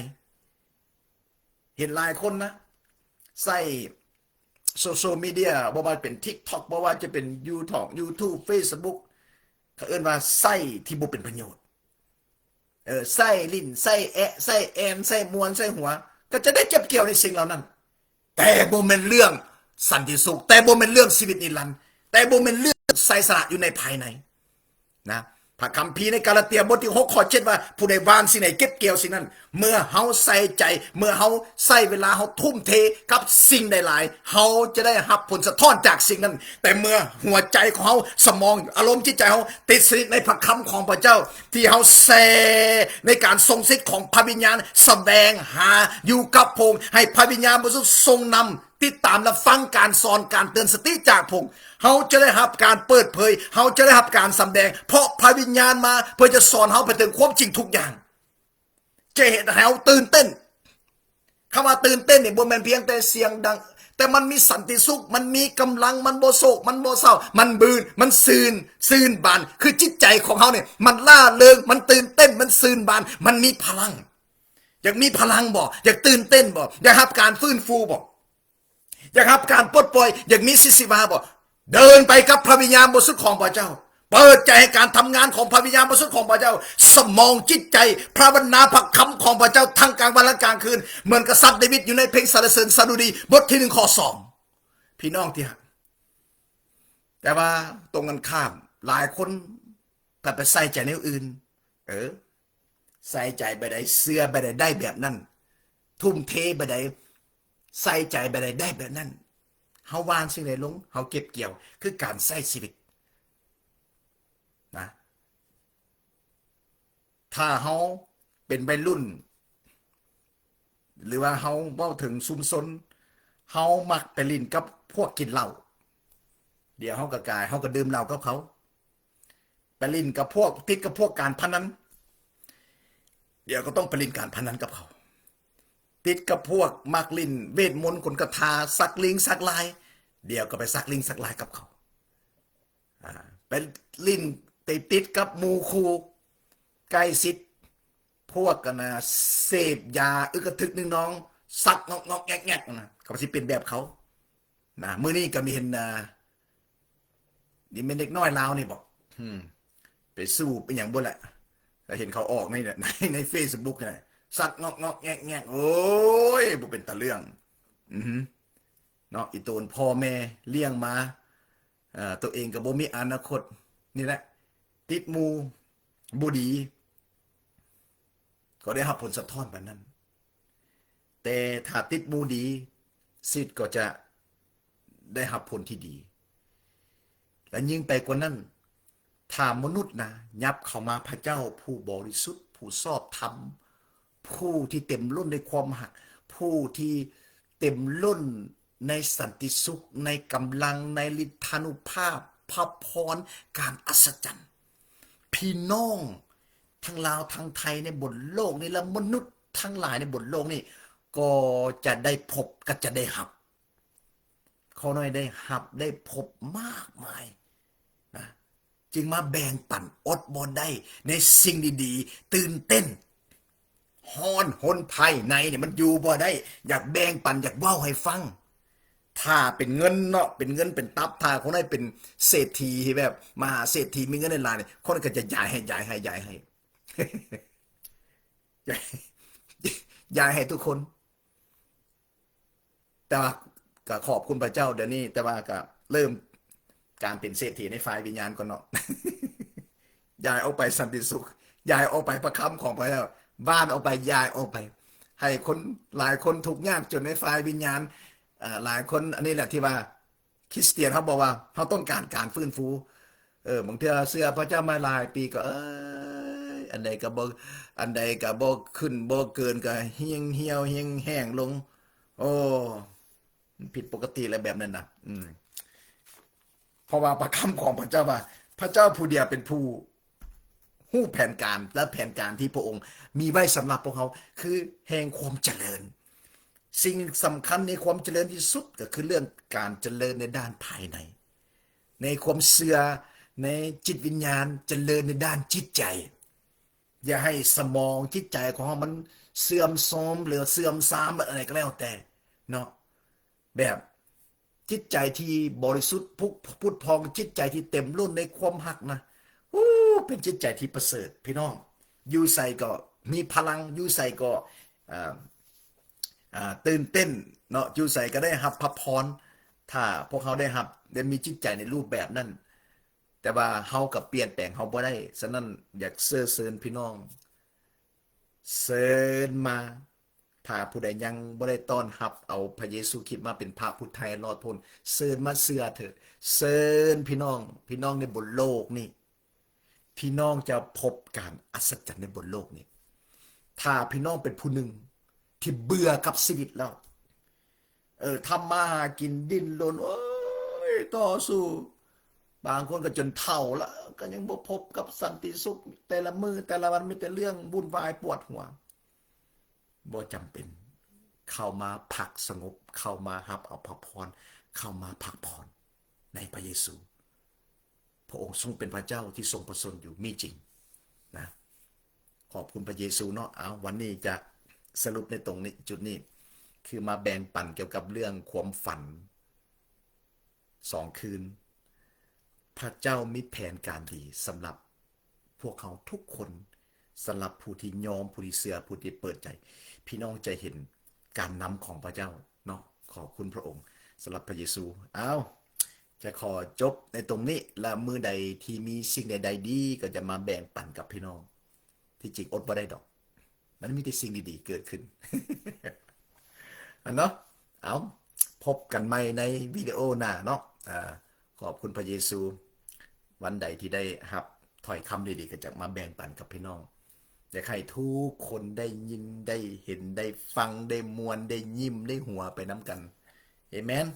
ເຫັນຫຼາຍຄົນນະ ໃຊ້ໂຊຊຽວມີເດຍ, ບໍ່ວ່າເປັນ TikTok, ບໍ່ວ່າຈະເປັນ YouTube, YouTube, Facebook, ເຂົາເອີ້ນວ່າໃຊ້ທີ່ບໍ່ເປັນປະໂຫຍດ. ເອີ, ໃຊ້ຫຼິ້ນ, ໃຊ້ແອະ, ໃຊ້ແອນ, ໃຊ້ມ່ວນ, ໃຊ້ຫົວ, ກໍຈະໄດ້ເກັບກ່ຽວໃນສິ່ງເຫຼົ່ານັ້ນ. ແຕ່ບໍ່ແມ່ນເລື່ອງສັນຕິສຸກ, ແຕ່ບໍ່ແມ່ນເລື່ອງຊີວິດນິລັນ, ແຕ່ບໍ່ແມ່ນເລື່ອງໄຊຊະນະຢູ່ໃນພາຍໃນນະ. ພະຄຳພີໃນກາລາເຕຍບົດທີຫົກ ຂໍ້ເຈັດ ວ່າ, ຜູ້ໃດຫວ່ານສິ່ງໃດເກັບກ່ຽວສິ່ງນັ້ນ. ເມື່ອເຮົາໃສ່ໃຈ, ເມື່ອເຮົາໃຊ້ເວລາ, ເຮົາທຸ່ມເທກັບສິ່ງໃດຫຼາຍ, ເຮົາຈະໄດ້ຮັບຜົນສະທ້ອນຈາກສິ່ງນັ້ນ. ແຕ່ເມື່ອຫົວໃຈຂອງເຮົາ, ສະໝອງ, ອາລົມຈິດໃຈເຮົາ ຕິດສະໜິດໃນພະຄຳຂອງພະເຈົ້າ, ທີ່ເຮົາແຊ່ໃນການຊົງສິດຂອງພະວິນຍານ, ສະແຫວງຫາຢູ່ກັບພະອົງ, ໃຫ້ພະວິນຍານບໍລິສຸດຊົງນຳ, ຕິດຕາມ ແລະ ຟັງການສອນ, ການເຕືອນສະຕິຈາກພະອົງ, ເຮົາຈະໄດ້ຮັບການເປີດເຜີຍ, ເຮົາຈະໄດ້ຮັບການສຳແດງ, ເພາະພະວິນຍານມາເພື່ອຈະສອນເຮົາໄປເຖິງຄວາມຈິງທຸກຢ່າງ. ຈະເຮັດໃຫ້ເຮົາຕື່ນເຕັ້ນ. ຄຳວ່າຕື່ນເຕັ້ນນີ້ ບໍ່ແມ່ນພຽງແຕ່ສຽງດັງ, ແຕ່ມັນມີສັນຕິສຸກ, ມັນມີກຳລັງ, ມັນບໍ່ໂສກ, ມັນບໍ່ເສົ້າ, ມັນບືນ, ມັນຊື່ນ, ຊື່ນບານ. ຄືຈິດໃຈຂອງເຮົານີ້ ມັນລ່າເລີງ, ມັນຕື່ນເຕັ້ນ, ມັນຊື່ນບານ, ມັນມີພະລັງ. ຢາກມີພະລັງບໍ່? ຢາກຕື່ນເຕັ້ນບໍ່? ຢາກຮັບການຟື້ນຟູບໍ່? ຢາກຮັບການປົດປ່ອຍ, ຢາກມີຊີວິດຊີວາບໍ່? ເດີນໄປກັບພະວິນຍານບໍລິສຸດຂອງພະເຈົ້າ. ເປີດໃຈໃຫ້ການທຳງານຂອງພະວິນຍານບໍລິສຸດຂອງພະເຈົ້າ ສະໝອງຈິດໃຈ, ພາວະນາພະຄຳຂອງພະເຈົ້າທັງກາງວັນ ແລະ ກາງຄືນ, ເໝືອນກະສັດເດວິດຢູ່ໃນເພງສັນລະເສີນສະດຸດີ ບົດທີໜຶ່ງ ຂໍ້ສອງ. ພີ່ນ້ອງທີ່ຮັກ, ແຕ່ວ່າຕົງກັນຂ້າມ, ຫຼາຍຄົນກໍໄປໃສ່ໃຈແນວອື່ນ. ເອີ, ໃສ່ໃຈແບບໃດ, ເຊື່ອແບບໃດ, ໄດ້ແບບນັ້ນ, ທຸ່ມເທແບບໃດ, ໃສ່ໃຈແບບໃດ, ໄດ້ແບບນັ້ນ. ເຮົາຫວ່ານສິ່ງໃດລົງ, ເຮົາເກັບກ່ຽວ, ຄືການໃຊ້ຊີວິດນະ. ຖ້າເຮົາເປັນໄວລຸ້ນ ຫຼືວ່າເຮົາເວົ້າເຖິງຊຸມຊົນ, ເຮົາມັກໄປຫຼິ້ນກັບພວກກິນເຫຼົ້າ, ດຽວເຮົາກໍກາຍ, ເຮົາກໍດື່ມເຫຼົ້າກັບເຂົາ. ໄປຫຼິ້ນກັບພວກ, ຕິດກັບພວກການພະນັນ, ດຽວກໍຕ້ອງໄປຫຼິ້ນການພະນັນກັບເຂົາ. ຕິດກັບພວກມັກຫຼິ້ນເວດມົນກົນກະຖາ, ສັກລິງສັກລາຍ, ດຽວກໍໄປສັກລິງສັກລາຍກັບເຂົາ. ອາ, ໄປຫຼິ້ນ, ໄປຕິດກັບໝູ່ຄູ່ໃກ້ຊິດ, ພວກ ອັນນ່າ ເສບຢາອຶກກະທຶກໜຶ່ງໜອງ, ສັກງອກໆແງກໆນະ, ກໍຊິເປັນແບບເຂົານະ. ມື້ນີ້ກໍມີເຫັນນະ, ນີ້ແມ່ນເດັກນ້ອຍລາວນີ້ບໍ? ອືມ, ໄປສູບອີ່ຫຍັງບໍ່ແຫຼະ, ກໍເຫັນເຂົາອອກໃນ, ໃນ, ໃນເຟສບຸກນະ, ສັກງອກໆແງກໆ. ໂອ້ຍ, ບໍ່ເປັນຕາເລື່ອງ. ອືຮຶ, ເນາະ, ອີ່ໂຕນພໍ່ແມ່ລ້ຽງມາ, ເອີ, ຕົວເອງກໍບໍ່ມີອະນາຄົດ. ນີ້ແຫຼະ, ຕິດໝູ່ບໍ່ດີ ກໍໄດ້ຮັບຜົນສະທ້ອນປານນັ້ນ. ແຕ່ຖ້າຕິດໝູ່ດີ, ສິດກໍຈະໄດ້ຮັບຜົນທີ່ດີ. ແລະ ຍິ່ງໄປກວ່ານັ້ນ, ຖ້າມະນຸດນະ ຫຍັບເຂົ້າມາພະເຈົ້າຜູ້ບໍລິສຸດ, ຜູ້ຊອບທຳ, ຜູ້ທີ່ເຕັມລົ້ນດ້ວຍຄວາມຮັກ, ຜູ້ທີ່ເຕັມລົ້ນໃນສັນຕິສຸກ, ໃນກຳລັງ, ໃນລິດທານຸພາບ, ພະພອນ, ການອັດສະຈັນ. ພີ່ນ້ອງທັງລາວທັງໄທໃນບົນໂລກນີ້ ແລະ ມະນຸດທັງຫຼາຍໃນບົນໂລກນີ້ ກໍຈະໄດ້ພົບ, ກໍຈະໄດ້ຮັບ. ຂໍໜ້ອຍໄດ້ຮັບ, ໄດ້ພົບມາກມາຍນະ, ຈຶ່ງມາແບ່ງປັນ. ອົດບໍ່ໄດ້ໃນສິ່ງດີໆ, ຕື່ນເຕັ້ນ, ຮ້ອນຮົນພາຍໃນນີ້ມັນຢູ່ບໍ່ໄດ້, ຢາກແບ່ງປັນ, ຢາກເວົ້າໃຫ້ຟັງ. ຖ້າເປັນເງິນເນາະ, ເປັນເງິນເປັນຕັບ, ຖ້າຄົນໃດເປັນເສດຖີທີ່ແບບມະຫາເສດຖີ, ມີເງິນຫຼາຍໆນີ້, ຄົນກໍຈະຢາຍໃຫ້, ຢາຍໃຫ້, ຢາຍໃຫ້, ຢາຍ, ຢາຍໃຫ້ທຸກຄົນ. ແຕ່ວ່າກໍຂອບຄຸນພະເຈົ້າດຽວນີ້, ແຕ່ວ່າກໍເລີ່ມການເປັນເສດຖີໃນຝ່າຍວິນຍານກ່ອນເນາະ. ຢາຍອອກໄປສັນຕິສຸກ, ຢາຍອອກໄປພະຄຳຂອງພະເຈົ້າ, ຫວ່ານອອກໄປ, ຢາຍອອກໄປ, ໃຫ້ຄົນຫຼາຍຄົນທຸກຍາກຈົນໃນຝ່າຍວິນຍານ. ເອີ, ຫຼາຍຄົນ, ອັນນີ້ແຫຼະທີ່ວ່າຄຣິສຕຽນເຮົາບອກວ່າເຮົາຕ້ອງການການຟື້ນຟູ. ເອີ ບາງເທື່ອເຊື່ອພະເຈົ້າມາຫຼາຍປີກໍ ເອີຍ ອັນໃດກໍບໍ່ ອັນໃດກໍບໍ່ຂຶ້ນບໍ່ເກີນ ກໍຮຽງຫ່ຽວຮຽງແຫ້ງລົງ. ໂອ້ ມັນຜິດປົກກະຕິແລ້ວແບບນັ້ນນະ. ອືມ ເພາະວ່າພະຄຳຂອງພະເຈົ້າວ່າ ພະເຈົ້າຜູ້ດຽວເປັນຜູ້ຮູ້ແຜນການ ແລະ ແຜນການທີ່ພະອົງມີໄວ້ສຳລັບພວກເຮົາ ຄືແຫ່ງຄວາມຈະເລີນ. ສິ່ງສຳຄັນໃນຄວາມຈະເລີນທີ່ສຸດ ກໍຄືເລື່ອງການຈະເລີນໃນດ້ານພາຍໃນ, ໃນຄວາມເຊື່ອ, ໃນຈິດວິນຍານ, ຈະເລີນໃນດ້ານຈິດໃຈ. ຢ່າໃຫ້ສະໝອງຈິດໃຈຂອງເຮົາມັນເສື່ອມໂຊມ ຫຼື ເສື່ອມຊາມ ແບບໃດກໍແລ້ວແຕ່ເນາະ. ແບບຈິດໃຈທີ່ບໍລິສຸດ ຜຸ ຜຸດຜ່ອງ, ຈິດໃຈທີ່ເຕັມລົ້ນໃນຄວາມຮັກນະ. ໂອ້ ເປັນຈິດໃຈທີ່ປະເສີດ ພີ່ນ້ອງ. ຢູ່ໃສກໍມີພະລັງ, ຢູ່ໃສກໍ ອ່າ ອ່າ ຕື່ນເຕັ້ນເນາະ, ຢູ່ໃສກໍໄດ້ຮັບພະພອນ. ຖ້າພວກເຮົາໄດ້ຮັບ ໄດ້ມີຈິດໃຈໃນຮູບແບບນັ້ນ, ແຕ່ວ່າເຮົາກໍປ່ຽນແປງເຮົາບໍ່ໄດ້. ສະນັ້ນ ຢາກເຊີນເຊີນພີ່ນ້ອງ ເຊີນມາ. ຖ້າຜູ້ໃດຍັງບໍ່ໄດ້ຕ້ອນຮັບເອົາພະເຢຊູຄຣິດມາເປັນພະຜູ້ໄຖ່ລອດພົ້ນ, ເຊີນມາເຊື່ອເທີດ. ເຊີນພີ່ນ້ອງ, ພີ່ນ້ອງໃນບົນໂລກນີ້, ພີ່ນ້ອງຈະພົບການອັດສະຈັນໃນບົນໂລກນີ້ ຖ້າພີ່ນ້ອງເປັນຜູ້ໜຶ່ງທີ່ເບື່ອກັບຊີວິດແລ້ວ. ເອີ ທຳມາຫາກິນ ດີ້ນລົນ ໂອ້ຍ ຕໍ່ສູ້. ບາງຄົນກໍຈົນເຖົ້າລະ ກໍຍັງບໍ່ພົບກັບສັນຕິສຸກ, ແຕ່ລະມື້ແຕ່ລະວັນມີແຕ່ເລື່ອງວຸ່ນວາຍປວດຫົວ. ບໍ່ຈຳເປັນ, ເຂົ້າມາພັກສະຫງົບ, ເຂົ້າມາຮັບເອົາພະພອນ, ເຂົ້າມາພັກຜ່ອນໃນພະເຢຊູ. ພະອົງຊົງເປັນພະເຈົ້າທີ່ຊົງປະຊົນຢູ່ ມີຈິງນະ. ຂອບຄຸນພະເຢຊູເນາະ. ເອົາ ວັນນີ້ຈະສະຫຼຸບໃນຕົງນີ້ ຈຸດນີ້ ຄືມາແບ່ງປັນກ່ຽວກັບເລື່ອງຄວາມຝັນສອງຄືນ. ພະເຈົ້າມີແຜນການດີສຳລັບພວກເຮົາທຸກຄົນ, ສຳລັບຜູ້ທີ່ຍອມ, ຜູ້ທີ່ເຊື່ອ, ຜູ້ທີ່ເປີດໃຈ. ພີ່ນ້ອງຈະເຫັນການນຳຂອງພະເຈົ້າເນາະ. ຂອບຄຸນພະອົງສຳລັບພະເຢຊູ. ເອົາ ຈະຂໍຈົບໃນຕົງນີ້ ແລະ ມື້ໃດທີ່ມີສິ່ງໃດໆດີ ກໍຈະມາແບ່ງປັນກັບພີ່ນ້ອງ. ທີ່ຈິງອົດບໍ່ໄດ້ດອກ, ມັນມີແຕ່ສິ່ງດີໆເກີດຂຶ້ນ ອັນເນາະ. ເອົາ ພົບກັນໃໝ່ໃນວິດີໂອໜ້າເນາະ. ອາ ຂອບຄຸນພະເຢຊູ. ວັນໃດທີ່ໄດ້ຮັບຖ້ອຍຄຳດີໆ ກໍຈະມາແບ່ງປັນກັບພີ່ນ້ອງ. ຢາກໃຫ້ທຸກຄົນໄດ້ຍິນ, ໄດ້ເຫັນ, ໄດ້ຟັງ, ໄດ້ມ່ວນ, ໄດ້ຍິ້ມ, ໄດ້ຫົວໄປນຳກັນ. ເອເມນ.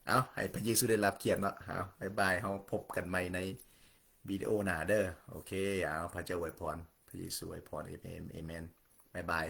ເອົາ ໃຫ້ພະເຢຊູໄດ້ຮັບກຽດເນາະ. ເອົາ ບາຍບາຍ, ເຮົາພົບກັນໃໝ່ໃນວິດີໂອໜ້າເດີ. ໂອເຄ, ເອົາ ພະເຈົ້າອວຍພອນ, ພະເຢຊູອວຍພອນ. ເອເມນ, ເອເມນ. ບາຍບາຍ.